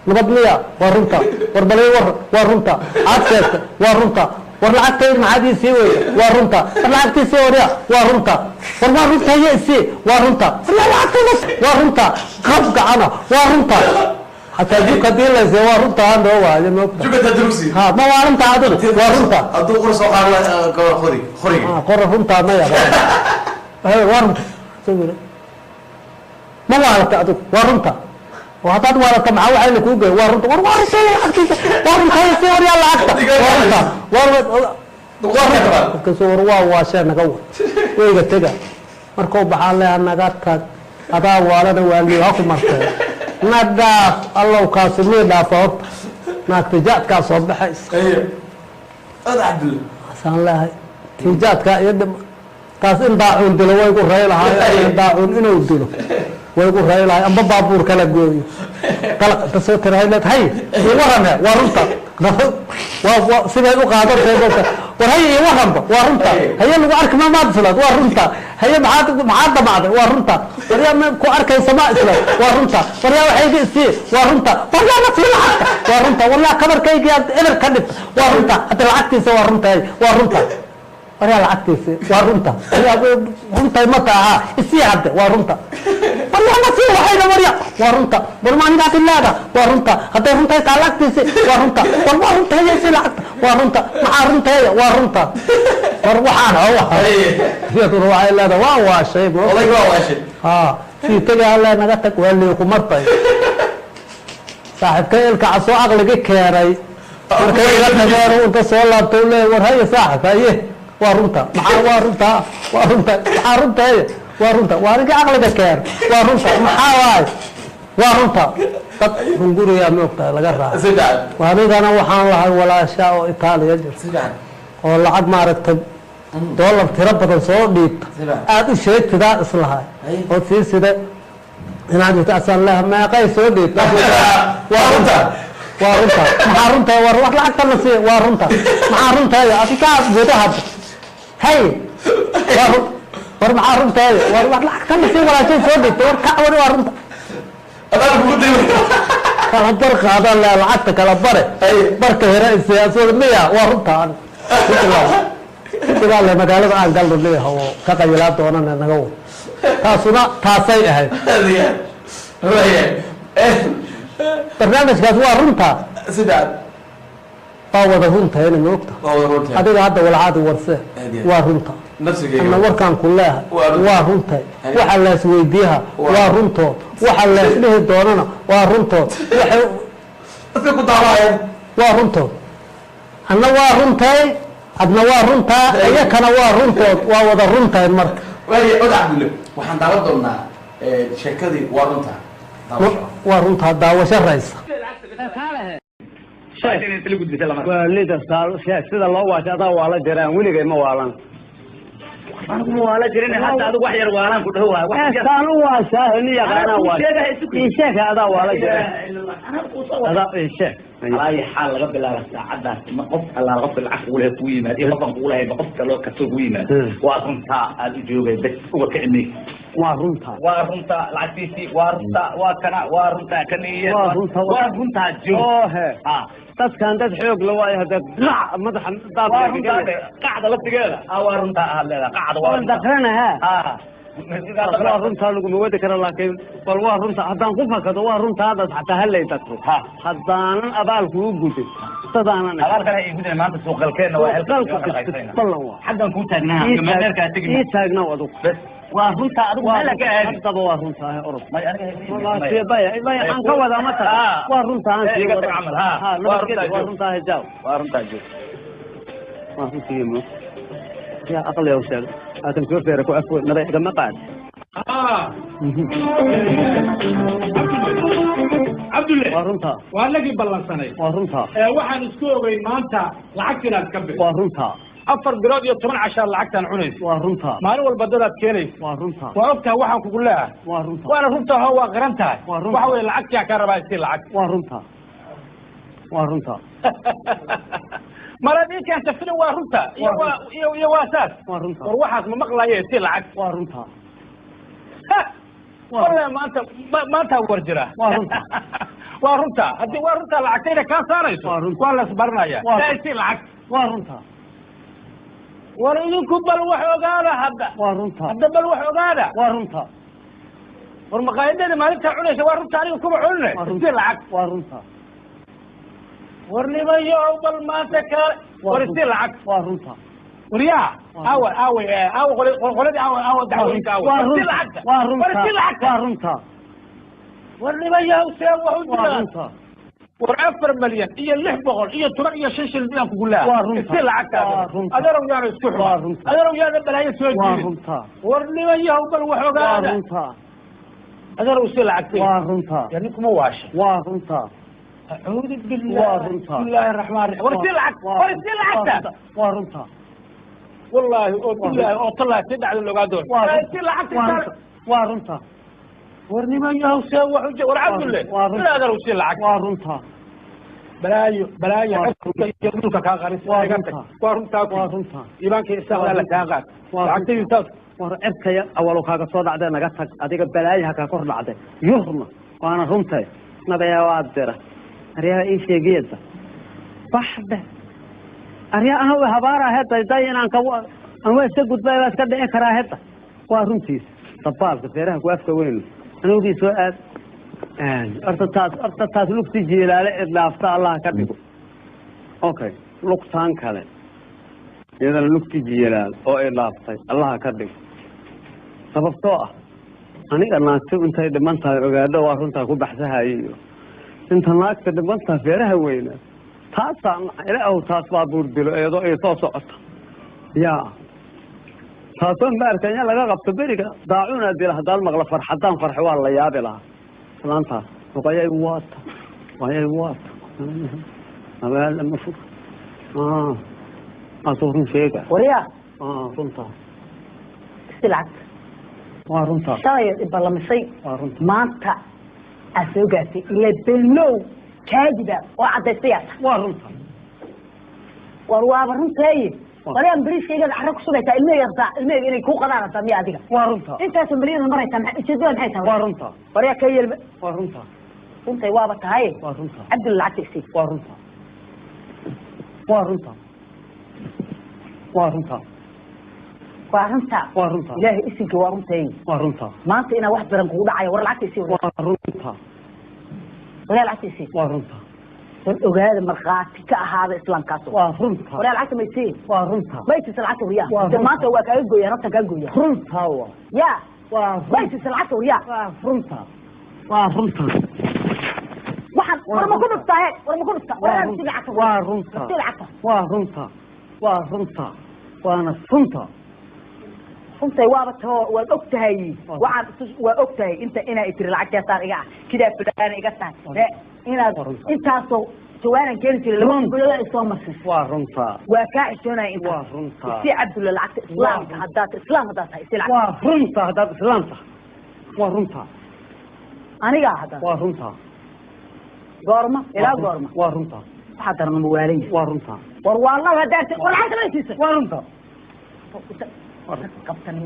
nabad miya? Waa runta. War balay war, waa runta, aad sheegtay, waa runta. War lacagtayda maxaad ii sii weyda? Waa runta. War lacagtii sii warya, waa runta. War waa runta, haye isii, waa runta. War lacagtayda, waa runta, qab gacana, waa runta. Xataa juk hadii laysiiyo, waa runta handoo waayo, moogta. Jugata durugsi. Ha, ma waa runta adigu? Waa runta. Hadduu qor soo qaado qori qoriga. Ah, qora runtaa maya. Hey, waa runta. Soo yiri, ma waarata adigu? Waa runta. Oo haddaad waarata, maxaa waxayna kuu geey? Waa runta. War waa runta, lacagtiisa waa runta, si waryaa lacagta, waa runta, waa Dulqaadka. Markaasuu, war waa waashee, naga war, weyga tega. Markuu baxaa leeha, naga tag, adaa waalana, waaliyo ha ku martee, na dhaaf. Allow kaasu mii dhaafa horta, naagta jaadkaa soo baxaysa. Haye, ada Cabdulla. Asaan leehay tiijaadkaa iyo dhima taas in daacuun dilo way gu ray lahay, in daacuun inuu dilo way gu ray lahay, amba baabuur kala gooyo, qalaq inta soo tirahay leed, hay ii warame, waa runta, waa siday u qaadantahay dadka. War hay ii waranba, waa runta. Haye, lagu arki ma maad islaad? Waa runta. Haye, maxaad damacday? Waa runta. War yaa ma ku arkaysa ma islaad? Waa runta. War yaa waxayga isii? Waa runta. War yaa na sii lacagta? Waa runta. War yaa kabarkaygi aad eber ka dhigta? Waa runta. Hadda lacagtiisa, waa runta, waa runta. War yaa lacagtiisi? Waa runta. War yaa runtay ma taaha? Isii hadde, waa runta. War yaa na sii waxayna? War yaa, waa runta. War ma anigaa bilaada? Waa runta. Hadday runtay taa lacagtiisi, waa runta. War waa runtaya, isii lacagta, waa runta. Maxaa runtaya? Waa runta. War waxaan hawa iyaduna waxay leedahay waa waashay. Odayga waa waashay. Ha, sii tega, alle naga tag, waa lii ku martay. Saaxiibka Ilka Casoo aqligi keenay markay iga tageen, inta soo laabto leeyahay, war haye saaxib, haye, waa runta, maxaa waa runta? Waa runta, maxaa runtaye? Waa runta, waa ninkii aqliga keen, waa runta, maxaa waay? Waa runta. Dad hunguriyaa moogtahay laga raaca. Si fiican. Anigana waxaan lahay walaasha oo Itaaliya jirta Si fiican. oo lacag maaragtay doolar tiro badan soo dhiibta. Si fiican. Aada u sheegtidaa islahay oo sii sida inaad jirto, asaan leha, meeqay soo dhiibta? Waa runta. Waa runta, maxaa runta? War wax lacagta la siiya, waa runta, maxaa runtaaya? Adigaa guda hadda, hay, waa run. War maxaa runtaaya? War wax lacagta la siiya, walaashay soo dhiibta. War kac, war waa runta. Adaa kugu dayma. Kala bar qaadan leh lacagta, kala bare. Barka hore siyaasada miya? Waa runta. An kudigaa le magaalada aan galno leeyaha oo ka qayilaa doonana naga wad, taasuna taasay ahayd. Waaya. Barnaamijkaas waa runta. Si fiican. Waa wada runtayna, moogta. Waa wada runta. Adiga hadda walcaadi warse. Aad iyo aad. Waa runta. Nafsigayga. Ana warkaan ku leehay. Waa runta. Waa runtay. Waxa laas weydiiha waa runtood, waxa laas dhihi doonana waa runtood, waxa dadka ku daawayaan waa runtood. Anna waa runtay, adna waa runtaa, iyakana waa runtood, waa wada runtahay marka. Waaya, oda Cabdulle, waxaan daawan doonaa sheekadii waa runta, daawasho. Waa runtaa, daawasho raysa. Lacagta. Waa lida saal sheeg sida loo waashay adaa waala jiraan weligay ma waalan. Anigu ma waala jirin hadda adigu wax yar waalaan ku dhaho waay. Wax yar saan u waashaa ni yaqaanaa waashay. Ii sheeg adaa waala jiraan. Adaa ii sheeg. Alaayi xaal laga bilaabo saacadaas ma qof allaala qofka lacag kugu lehay kugu yimaad iyo qofaan kugu lahay qof kaloo kastoo kugu yimaad waa runtaa aad u joogay bes uga kici maysid. Waa runtaa. Waa runtaa lacagtiisii waa runtaa waa kana waa runtaa kaniya waa runtaa waa runtaa joog. Oohe. Dadkan dad xoog la waayo hadda qac madaxa daab waa runtaa qacda laftigeeda waa runtaa aad leedahay qacda waa runtaa daqranaha waa runtaa laguma wadi karo laakiin bal waa runtaa haddaan ku fakado waa runtaa haddaad xataa hallay daqro haddaanan abaal kugu gudin dadaanan abaalkana ay gudin maanta suuqgalkeenna waa ballan waa xaggan kuu taagnaa meelkaa tegi ii taagnaw adugu bes waa runtaa adigu meel ka aadi haddaba waa runtaa orod maya aan ka wadaa ma taga waa runtaa aan sii wada waa runtaa jaaw waa runtaa joog waa runtii mo yaa aqli ow sheeg aatan soo feera ku afwe nabay igama qaad Cabdulle waa runtaa waa lagii ballansanay waa runtaa waxaan isku ogeyn maanta lacagta inaad ka bixi waa runtaa 4 bilood iyo 10 cashaar lacagtaan cunayso waa runtaa maalin walba dadaad keenayso waa runtaa waa ogtahay waxaan kugu leeyahay waa runtaa waana runtaa hoo waa qaran tahay waa runtaa waxa weeye lacagtaa kaa rabaa isii lacag waa runtaa waa runtaa marad ii keenta filin waa runtaa iyo waa iyo waa saas waa runtaa war waxaas ma maqlaye isii lacag waa runtaa wallahi maanta maanta war jira waa runtaa waa runtaa haddii waa runtaa lacagtayna kaa saarayso waa la isbaranaya isii lacag waa runtaa war idinku bal wax ogaada hadda waa runtaa hadda bal wax ogaada waa runtaa war maqaayadada maalintaa cunaysa waa runtaa aniga kuma cunine isii lacag waa runtaa war nimayow bal maanta kaale war isii lacag waa runtaa waryaa aawa aawa aawa qoladii aawa aawa dacwooyinka aawa waa isii runta lacagta waa war runtaa isii lacagta waa runtaa war nimayow see wax u waa jiraan runtaa war 4 milyan iyo 600 iyo 15 shilin baan kugu leeyahay Waa runta. isii lacagtaada Waa runta. adeerow yaana isku xuma Waa runta. adeerow yaana balaayo soo waa jirin runtaa war nimayow bal wax waa ogaada runtaa adeerow isii lacagtay waa runtaa ya ninkuma waasha waa runtaa acuudu billah Waa runta. bismillahi raxmaan raxiim war isii lacag war isii lacagta waa runtaa wallaahi oo billahi oo tallahi si dhacda loogaa doon Waa runta. isii lacagta waa runta waa runtaa war nimayow see wax u war cabdulle Waa runta. ila adeerow isii lacag waa runtaa balaayo balaayo Waa codka iyo dhulka kaa qaris Waa iga tag runta. waa runtaa waa runtaa iibaankii isaaqdaa la kaa qaad Waa lacagtaydu taas war cirkaya awalow kaaga soo dhacdee naga tag adiga balaayaha kaa kor dhacday yurna waana runtay nabaya waa dira aryaha ii sheegiyada baxde aryaa ana way habaara hedda day inaan ka aan waa iska gudbay waa iska dhici karaa hedda waa runtiis dabaalka feeraha ku afka weyn anugii soo aad horta taas lugti jiilaale idlaafta allah ka dhigo okay lugtaan kale iyadana lugti jiilaal oo idlaaftay allah ka dhigo sababtoo ah aniga naagti intay dhiman tahay ogaadho waa runtaa ku baxsahaye iyo inta naagta dhiman tahay feeraha weyna taasaan ilaahu taas baa buur dilo iyadoo ay soo socota yaa taasoo maarka in laga qabto beriga daacuna dila haddaan maqlo farxadaan farxo waa la yaabi lahaa islaantaas ruqayay waata ruqayay waata abaal ma fog asuu run sheega waryaa runtaa isii lacagta waa runtaa shalay iballamisay waa runta maanta aad soo gaartay ilaa beenlow kaadiba oo caddaystay waa runta war waaba runteeye wariyaan beriiskaygaad carro ku sugaysaa ilmahayga rabtaa ilmahayga inay kuu qadaan rabtaa miya adiga waa runta intaasoo milyana maraysaa maxay ujeedada maxay tahay waa runta waryaa ka yeelma waa runta runtay waaba tahay waa runta cabdul lacagta isii waa runta waa runta waa runta waa runta waa runta ilaahay isinka waa runteeye waa runta maanta inaa wax daran kugu dhacayo war lacagta isii waa runta waryaa lacagta isii waa runta war ogaada markhaati ka ahaada islaamkaas waa runta waryaa lacagta maysii waa runta maytisa lacagta waryaa Waa de runta. maanta waa kaaga gooya naftan kaaga gooya runta waa ya waa runta maytisa lacagta waryaa waa runta waa runta waxaan war ma ku dhuftaa he war ma ku dhuftaa waa waryaa runta isii lacagta waa runta isii lacagta waa runta waa runta waana runta runtay waaba tao waad og tahay waxaan waa og tahay inta inaa tiri lacagtaasaan iga ah kidaa fulaana iga tahay Inaad intaasoo jawaanan keeni jiray laba bilood ay soo marsiis. Waa runta. Waa kaa xishoonaya intaas. Waa runta. Isii Cabdulle lacagta islaamka, haddaad islaam haddaad tahay, isii lacagta. Waa runta haddaad islaam tahay, waa runta. Anigaa haddana. Waa runta. Goorma ilaa goorma? Waa runta. Waxaa daran ma waalan yahay? Waa runta. War waa lab haddaad, war lacagta ma siisay? Waa runta. Qabtan.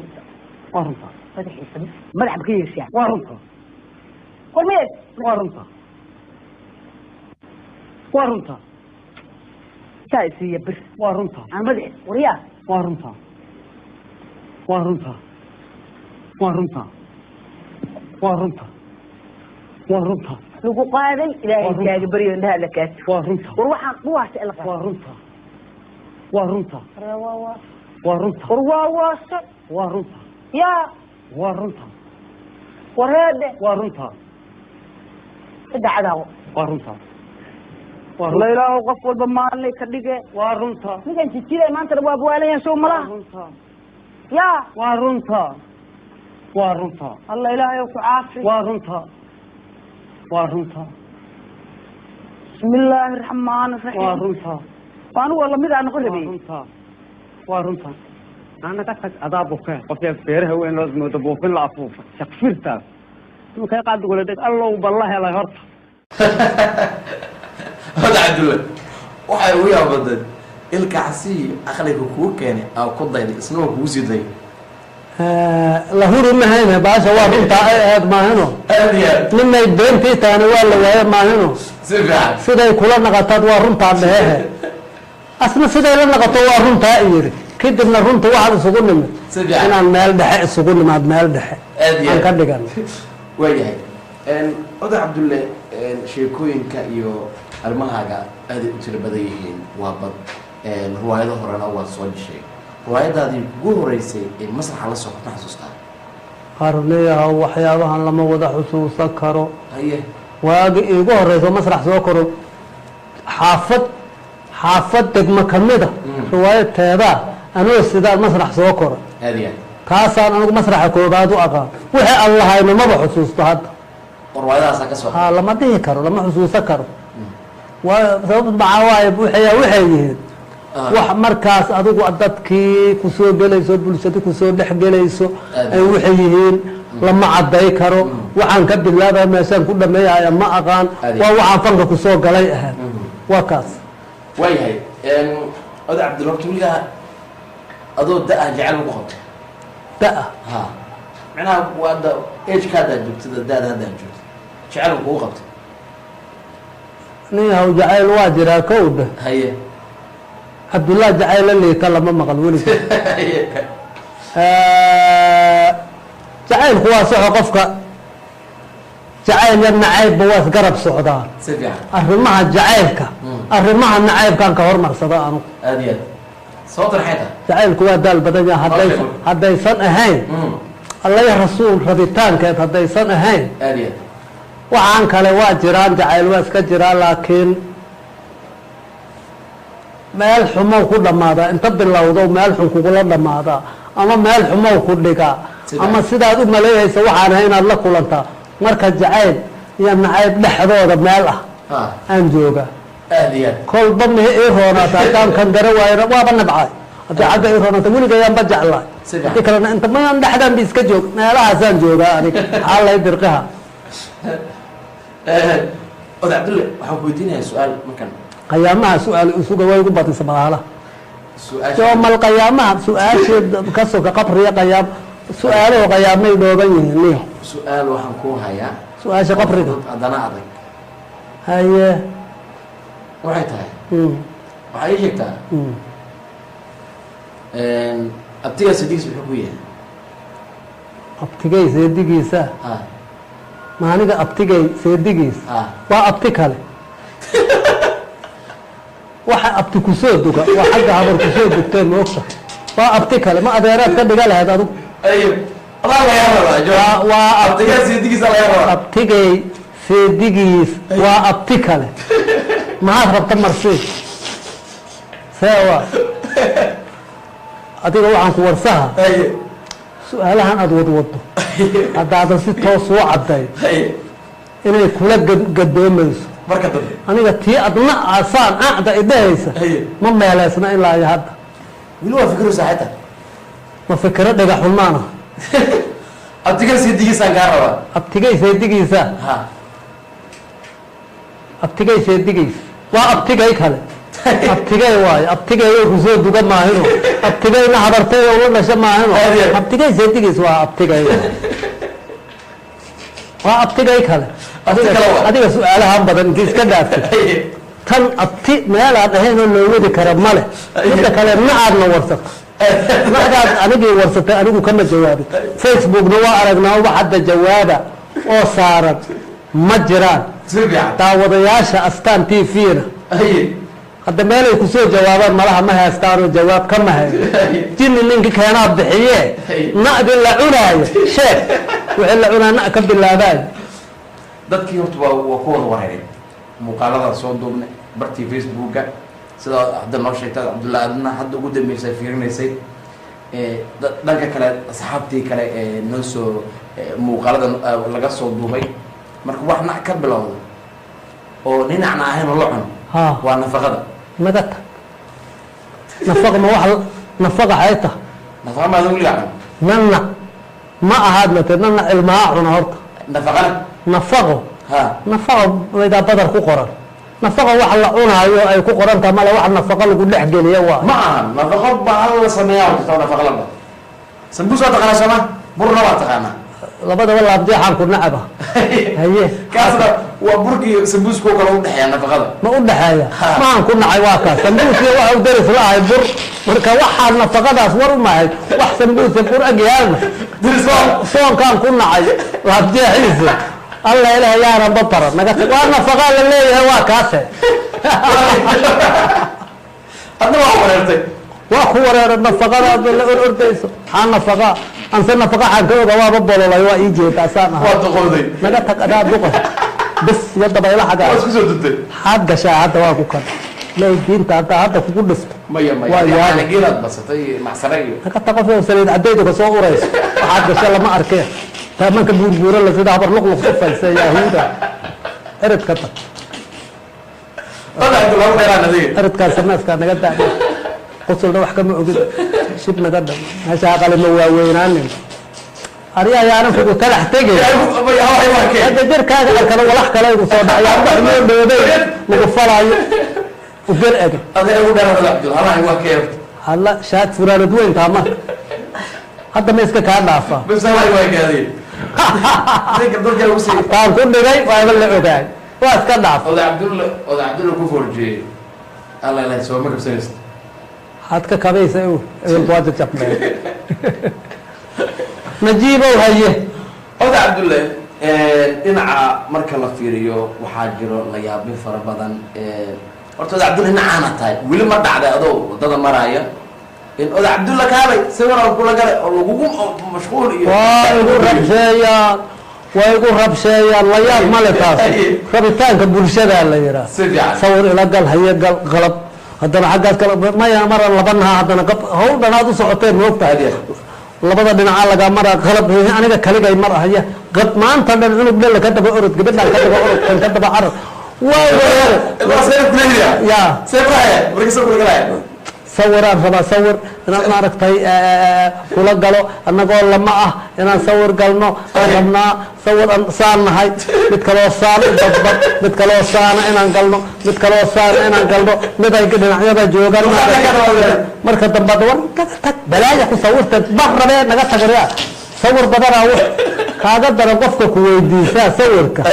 Waa runta. Madaxiisa madax ba ka yeeshaa. Waa runta. War ma yees? Waa runta, waa runta. Saa isiiya bir. Waa runta. Aan madax waryaa. Waa runta, waa runta, waa runta, waa runta, waa runta. Lagu qaaday Ilaahay kaaga baryo, indhaha la kaasi. Waa runta. War waxaan kuwaas ila. Waa runta, waa runta, waa runta. War waa waase. Waa runta. Yaa. Waa runta. War heede. Waa runta. Idacadaawo. Waa runta. La ilaahu qof walba maalinay ka dhige. Waa runta. Ninkan jijiday maantana waa buwaalayan sow malaha. Runta. Yaa. Waa runta, waa runta. Alla Ilaahay ku caafi. Waa runta, waa runta. Bismi illaahi raxmaani raxiim. Waa runta. Anigu waa lamid aan noqon rabay. Waa runta, waa runta. Ana ka tag, adaa bukeen qofka beeraha weyn loo moodo buufin la afuufa shaqfirtaas imakay qaadugula dheg Allow balla helay horta. Hada Cabdulle, waxay ugu yaabaday ilkacsi aqliga kuu keenay aa ku dayday, isna waa kugu sii dayay. La huri mahayne baasha, waa runtaa ay ahayd maahino. Aad iyo aad. Ninay beentii tahana waa la waaye maahino. Si fiican. Siday kula naqataad waa runtaa dhehehe, asna siday la naqato waa runtaa yiri. Kadibna runta waxaad isugu nimid Si fiican. inaan meel dhexe isugu nimaad, meel dhexe Aad iyo aan aad. ka dhigano. Waayahay, Oday Cabdulle, sheekooyinka iyo arrimahaaga aaday u tiro badan yihiin. Waa bad riwaayado horena waad soo jeshay. Riwaayadaadii ugu horeysay ee masraxa la soo ma xasuustaa? Qarniyaha waxyaabahan lama wada xusuusan karo. Haye. Waagi iigu horeyso masrax soo koro, xaafad xaafad degmo kamida riwaayad teedaa anoo sidaan masrax soo koro. Aad iyo aad. Taasaan anigu masraxa koobaad u aqaan. Wixii aan lahayno maba xusuusto hadda. Oo riwaayadahaasaa ka soo Ha, lama dhihi karo, lama xusuusan karo. Waa sababta maxaa waaye, waxay yihiin wax markaas adigu dadkii kusoo gelayso, bulshada kusoo dhex gelayso ay waxay yihiin lama caday karo. Waxaan ka bilaabaya meeshaan ku dhameeyaya ma aqaan. Waa waxaan fanka kusoo galay ahayd, waa kaas. Waayahay, Oday Cabdulle, horta weligaa adoo da-ah jecel ma ku qabtay? Da-ah? Ha, macnaha waa da ageka haddaad joogtid, da-da haddaad joogtid, jecel ma kugu qabtay? Nin yahow, jacayl waa jiraa kowdha. Haye. Cabdullah jacayl la liita lama maqal weliga. Jacaylku waa soxo, qofka jacayl ya nacaybba waa isgarab socdaa. Si fiican. Arrimaha jacaylka, arrimaha nacaybkaan ka hormarsada anugu. Aad iyo aad. Sababta maxay tahay? Jacaylku waa daal badan yahay hadday haddaysan ahayn Alla ya rasuul rabitaankeed haddaysan ahayn. Aad iyo aad. Waxaan kale waa jiraan, jacayl waa iska jiraa, laakiin meel xumow ku dhammaadaa. Inta bilowdo meel xun kugula dhammaadaa ama meel xumow ku dhigaa ama sidaad u maleeyaysa waxaan ahay inaad la kulantaa. Marka jacayl iyo nacayb dhexdooda meel ah aan joogaa. Aad iyo aad. Kolba mihi ii roonaata haddaan kan gara waayona waaba nabcay. Haddii xagga ii roonaata weligayaanba jeclaay, haddii kalena inta mayaan dhexdaan ba iska joog, meelahaasaan joogaa aniga. Maxaa lay dirqiha? Oday Cabdulle, waxaan ku weydiinayaa su-aal markan. Qayaamaha su-aal isuga way ugu badisa malahala. Su-aasha Yoomal qayaamaha su-aashii ka soka qabriya qayaam, su-aaluhu qayaamay dhooban yihiin niyo. Su-aal waxaan kuu hayaa. Su-aasha qabriga. Haddana adag. Haye. Waxay tahay, waxaa ii sheegtaa abtigaa sidigiis muxuu ku yahay? Abtigay seedigiisa? Ha. Maaniga abtigay seedigiis? Ha. Waa abti kale. Waxa abti kusoo duga waa xagga habar kusoo dugteen, ma ogta? Waa abti kale, ma adeeraad ka dhiga lahayd adigu? Ayo, adaa lagaa rabaa jawaab. Waa abtigaa seedigiisa laga rabaa. Abtigay seedigiis waa abti kale. Maxaad rabta marsi see waa adiga? Waxaan ku warsaha su-aalahan aada wadwado haddaadan si toos u cadday inay kula gadoomayso. Marka dambe Aniga tii adna asaan acda idhahaysa ma meeleysna ilaa iyo hadda. Weli waa fikiraysaa xitaa. Ma fikiro dhega xunmaana. Abtiga seedigiisaan kaa rabaa. Abtigay seedigiisa? Ha. Abtigay seedigiisa waa abtigay kale, abtigay waayo, abtigay oo kusoo duga maahino, abtigayna habartay oo la dhasha maahino. Abtigay seedigiis waa abtigay, waa abtigay kale. Adiga su-aalahan badan inti iska dhaaftay, tan abti meelaad ahayn oo loo wadi kara male. Midda kale nacaadna warsata, nacdaad anigii warsatay, anigu kama jawaabin. Facebookna waa aragnaa, wax hadda jawaaba oo saaran ma jiraan. Daawadayaasha Astaan TV-na hadda meelay kusoo jawaabaan malaha ma haystaanoo jawaab kama hayo. Jinni ninka keenaa bixiye. Na'di la cunaayo sheeg, wixii la cunaa na' ka bilaabaayo. Dadkii horta waa ku wada wareeray muuqaaladan soo duubnay bartii Facebooka, sidaa hadda noo sheegtay Cabdulla, adna hadda ugu dambeysay fiirinaysay. Dhanka kale asxaabtii kale ee noo soo muuqaaladan laga soo duubay, marka wax nac ka bilowda oo dhinacna ahayn oo la cuno waa nafaqada. Naga tag, nafaqa ma wax nafaqa xay tahay? Nafaqa maada weligaa cun? Nana ma ahaad mate, nana ilmaha cuna horta. Nafaqana? Nafaqo. Ha. Nafaqo maydaa badar ku qoran? Nafaqo wax la cunaayo ay ku qoran taha male, wax nafaqo lagu dhex geliyo waa. Ma ahan nafaqo, baa la sameeyaa jirta nafaqa la dhaho. Sambuus waa taqaanaa sooma? Burna waa taqaanaa? Labadaba laabjeexaan ku nacaba, haye. Kaasna waa burkii sambuuskoo kale udhexeeya nafaqada. Ma u dhexeeya? Maan ku nacay, waa kaas sambuusiya waxa u daris la ahay bur. Marka waxaa nafaqadaas war umahay wax sambuusa bur agyaalna soonkaan ku nacay laabjeexiisa. Alla ilaah yaanan babara naga tag, waa nafaqaa la leeyahay, waa kaase. Hadna waa wareertay. Waa ku wareera nafaqada aad la or ordayso. Maxaa nafaqa anse nafaqa xaan ka oga? Waaba bololay, waa ii jeeda asaan ahaa. Waa duqowday. Naga tag, adaa duqa bis iyo dabayla xagaa. Waa isku soo duntay. Maxaad gashaa hadda? Waa ku kan ilaahay diinta hadda hadda kugu dhisto. Maya maya. Waa yaabay. Geelaad basatay macsare iyo Naga tag, qof saliid cadaydu ka soo urayso, waxaad gasha lama arkeen. Taamanka buurbuura la sida habar luqluq ku faysa yahuuda, eredka tag. Eredkaa sameeskaa naga daa, qusulna wax kama ogin, shib naga dha meesha aqalima waaweynaanin. Ari ayaanan kugu talax tegay hadda, jirkaaga arkada walax kale igu soo dhacay wax noo dhoobay lagu falaayo ugar ega. Halla shaad furaanad weyntaa marka hadda ma iska kaa dhaafaa? Taan ku dhigay waaba la ogaay, waa iska dhaaf. Oday Cabdulla, oday Cabdulla ku forjeeyey, alla ilahay sooma kabsanaysa. Waxaad ka kabaysa ebel waa jajabmeen. Najiibow, haye. Oday Cabdulle, dhinaca marka la fiiriyo waxaa jiro la yaabyo fara badan. Horta oday Cabdulle dhinacaana tahay, weli ma dhacday adoo waddada maraaya in oday Cabdulla kaalay sawiraan kula galay oo lagugu mashquul iyo Waa igu rabsheeyaan, waa igu rabsheeyaan. La yaab male taas, rabitaanka bulshadaa la yihaa. Si fiican. Sawir ila gal, haye gal, qalab haddana xaggaas kale maya maran laba naha haddana qab hawl dhanaad u socoteen moogtahay, labada dhinacaa lagaa maraa, qalab aniga kaligay mar ahaya qab maanta dhan cunug dhella ka daba orod, gabadhan ka daba orod, kan ka daba carar, waa wareere. Ya sawiraan rabaa, sawir inaan maaragtay kula galo, annagoo lama ah inaan sawir galno aan rabnaa, sawir aan saan nahay, mid kaloo saan u dadban, mid kaloo saana inaan galno, mid kaloo saana inaan galno, mid ay dhinacyada joogaan. Marka dambe war naga tag, balaaya ku sawirta bar rabee, naga tag waryaa. Sawir badanaa w kaaga daran qofka ku weydiisaa sawirka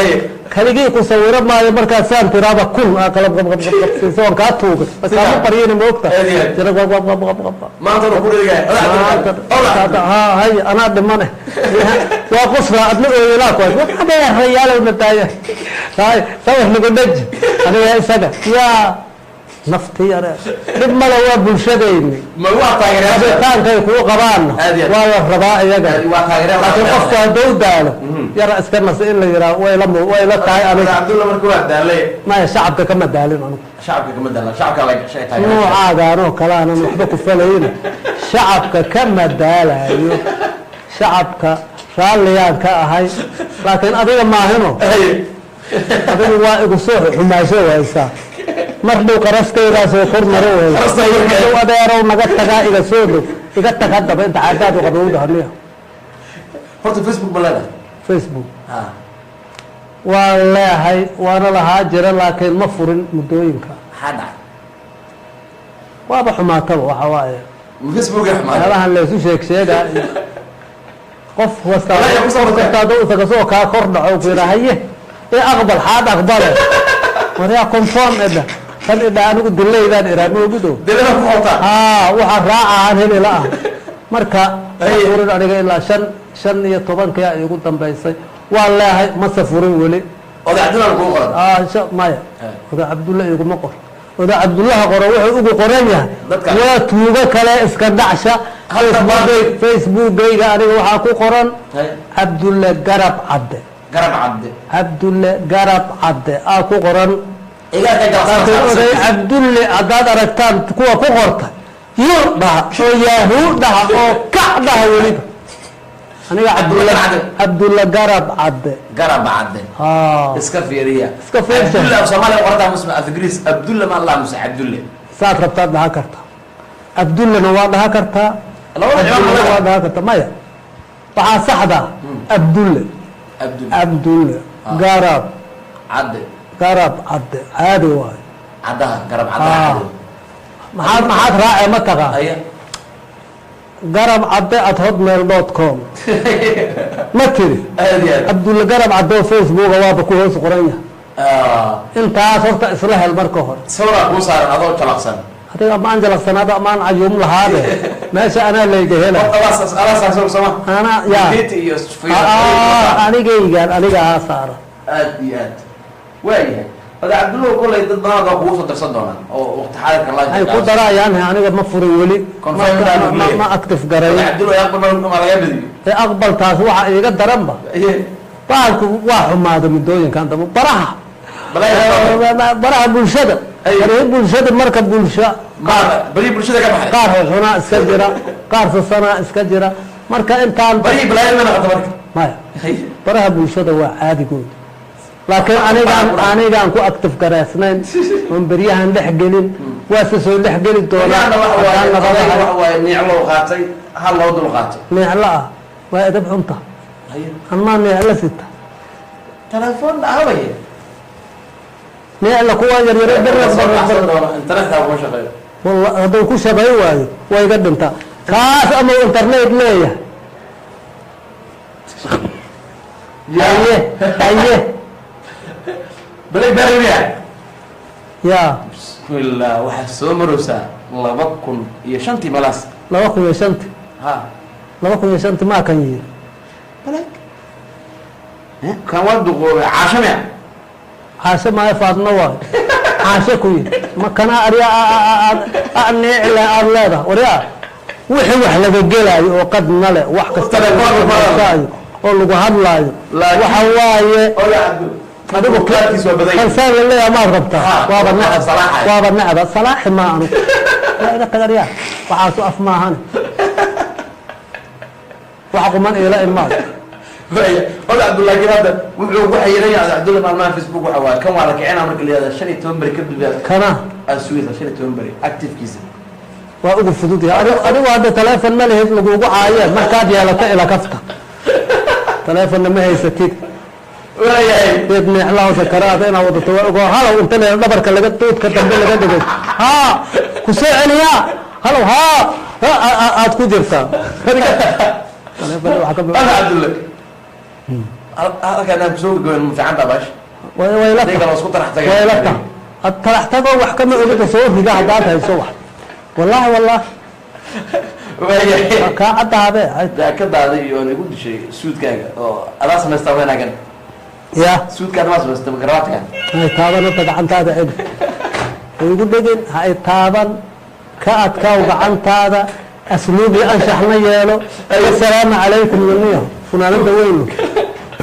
kaligii ku sawiro maayo. Markaa saan tiraaba kun aa qalab qab qab qab qab siiso waan kaa tuugay, kaama baryina moogta tira qab qab qab qab qab. Maantana ku dhigay. Ha hay, anaa dhimane waa qosla adna ooyelaa ku rayaalow nataaya hay sawir nagu dhaji aniga isaga yaa naftii ane dhib male, waa bulshadayni. Ma waa taageerayaasha? Rabitaankay kuu qabaanna Aad iyo aad. waa la rabaa iyaga. Waa taageerayaal. Laakiin qofka hadduu daalo yara iska nasa in la yiraa way la way la tahay aniga. Cabdulla marka waa daalay. Maya, shacabka kama daalin anigu. Shacabka kama daalan, shacabka la shay taageerayaasha. Noocaagaan oo kale aanan waxba ku falayna shacabka kama daalayo, shacabka raalliyaan ka ahay, laakiin adiga maahino. Adigu waa igu soo xumaasho haysaa. Mar dhow qarashkaygaasoo kor maro haysa. Dhow adeerow naga tagaa, iga soo dhow, iga tag haddaba inta caadaad u qabowda haniya. Horta Facebook ma leedahay? Facebook? Ha. Waan leehay, waana lahaa jira, laakiin ma furin muddooyinka. Maxaa dhacay? Waaba xumaataba, waxa waaye. Facebook xumaatay? Meelahan laysu sheeg sheegaa iyo qof kasta Walahi, ku soo qof kasta hadduu isaga soo kaa kor dhaco, ku yidhaa haye ee aqbal, xaad aqbale, waryaa confirm edha kan idha, anigu dilaydaan iraa moogido. Dilada ku qortaa. Haa, waxa raaca aan heli la ah. Marka ma furin aniga ilaa 15-kaa igu dambaysay. Waan leehay, mase furin weli. Oday Cabdullah kugu qoran? Maya, Oday Cabdulla iguma qor. Oday Cabdullaha qoro wuxuu ugu qoran yahay Dadka. waa tuugo kale iska dhacsha. Hadda Facebookgayga aniga waxaa ku qoran Cabdulle Garab Cadde. Garab Cabde. Cabdulle Garab Cadde aa ku qoran. Igaarka. Laakiin Oday Cabdulle haddaad aragtaan kuwa ku qorta, yur dhaha oo yaahuu dhaha oo kac dhaha. Weliba aniga Cabdulle Cabdulle Cadde. Cabdulle Garab Cadde. Garab Cadde. Haa. Iska fiiriya. Iska fiirsha. Cabdulle af Soomaaliya qortaa muslim, af Ingiriis Abdulle ma Allah muse Cabdulle? Saad rabtaad dhaha kartaa, Abdullena waa dhaha kartaa. Labada ciwaan Cabdullena ma waa dhaha kartaa. Maya, waxaa saxda Abdulle. Abdulle. Cabdulle Garab Cadde. Garab Cadde caadi waayo. Caddaha Garab Caddaha. Ah. Cadde. Maxaad raace ma taqaan? Haya. garabcadde@hotmail.com ma tiri? Aad iyo aad. Cabdulle Garab Cadde oo Facebooka waaba ku hoos qoran yahay. Intaas horta isla hel marka hore. Sawraa kuu saaran adoo jalaqsan. Adiga amaan jalaqsanaada, amaan cayuum lahaade, meesha anaa layga hela. Alaa sama. Anaa yaa. Beeti iyo Anigaygan aniga haa saara. Aad iyo aad, waayahay. Oday Cabdullah, kolay dad badan baa kugu soo darsan doonaan oo waqti xaadirka live. Ay ku darayaan, aniga ma furin weli. Confirm Marka baa lagu leeyahay. Ma active garay. Oday Cabdullah aqbal ma laga badiyo. Ee aqbaltaas waxa iiga daranba, bahalku waa xumaada muddooyinkan dambe baraha bulshada, baraha bulshada. Marka bulsho Bari bulshada ka baxay. Qaar xunaa iska jira, qaar sasanaa iska jira. Marka intaan Barihii balaayo ma noqoto marka. Maya, baraha bulshada waa caadigood, laakiin anigaan ku active garaysnayn oon beryahan dhex gelin, waase soo dhex geli doonaa. Yaana waxa waaye haddaan odayga nabadahay. Waxa waaye niiclow qaatay, hal loo dul qaato. Neeclo ah waa edab xunta. Amaa neeclo sita? Telefoon dhaawaya. Neecla kuwa yaryaro. Internetka kuma shaqeeyo. Walla hadduu ku shaqayn waayo waa iga dhintaa kaas, ama uu internet leeyahay. Haye haye. Balay bariya. Ya. Bismillah, waxaa soo maraysaa 2005-tii malaas. 2005-tii? Ha. 2005-tii maa kan yihi? Kan waa duqoobay, Caasho miya? Caasho maayo, Faadmo waayo. Caasho ku yihi ma kanaa arya neecle aada leedahay? Waryaa, wixii wax laga gelaayo oo qad male, wax kasta lagu oo lagu hadlaayo waxa waaye. Adigu kansaan la leeyahay maad rabtaa? Waaba necba, waaba necba. Salaaxi maa anu waa iga tagaryaa, waxaasu af maahan, wax quman iila imaad. Oda Cabdullaahi hadda wuxuu ku xayiran yahay Cabdulla maalmaha Facebook. Waxa waaye kan waa la kicina marka la yihahdo 15 beri kadib. Kana. Aad sugaysaa 15 beri activekiisa. Waa ugu fudud yahay. Adigu hadda teleefon ma lihid lagugu caaye, markaad yeelato ila kafta. Teleefonna ma haysatid. Waayahay. Deed neeclaha sakaraada inaad wadato waa ogo. Halow, inta le dhabarka laga duudka dambe laga dhigay, haa, ku soo celiyaa, halow, haa, aad ku jirtaa. Teleefon waxa ka Oda Cabdulle, halkaan aan kusoo goyn, ma fiican taa baash? Way la Adiga waa isku tarax tagay. Way la tahay. Ad tarax tago, wax kama ogida. Soo rida haddaad hayso wax, wallahi wallahi. Waayahay. Waa kaa caddaabe. Jaakadaada iyo igu dishay suudkaaga oo adaa samaystaa wanaagan. Ya. Suudkaada maa samaystay, garabaadka? Hay taaban horta, gacantaada celi, ha igu dhegin, ha i taaban, ka adkaaw gacantaada, asluub iyo anshaxna yeelo. Assalaamu calaykum yaniyo funaanada weynu.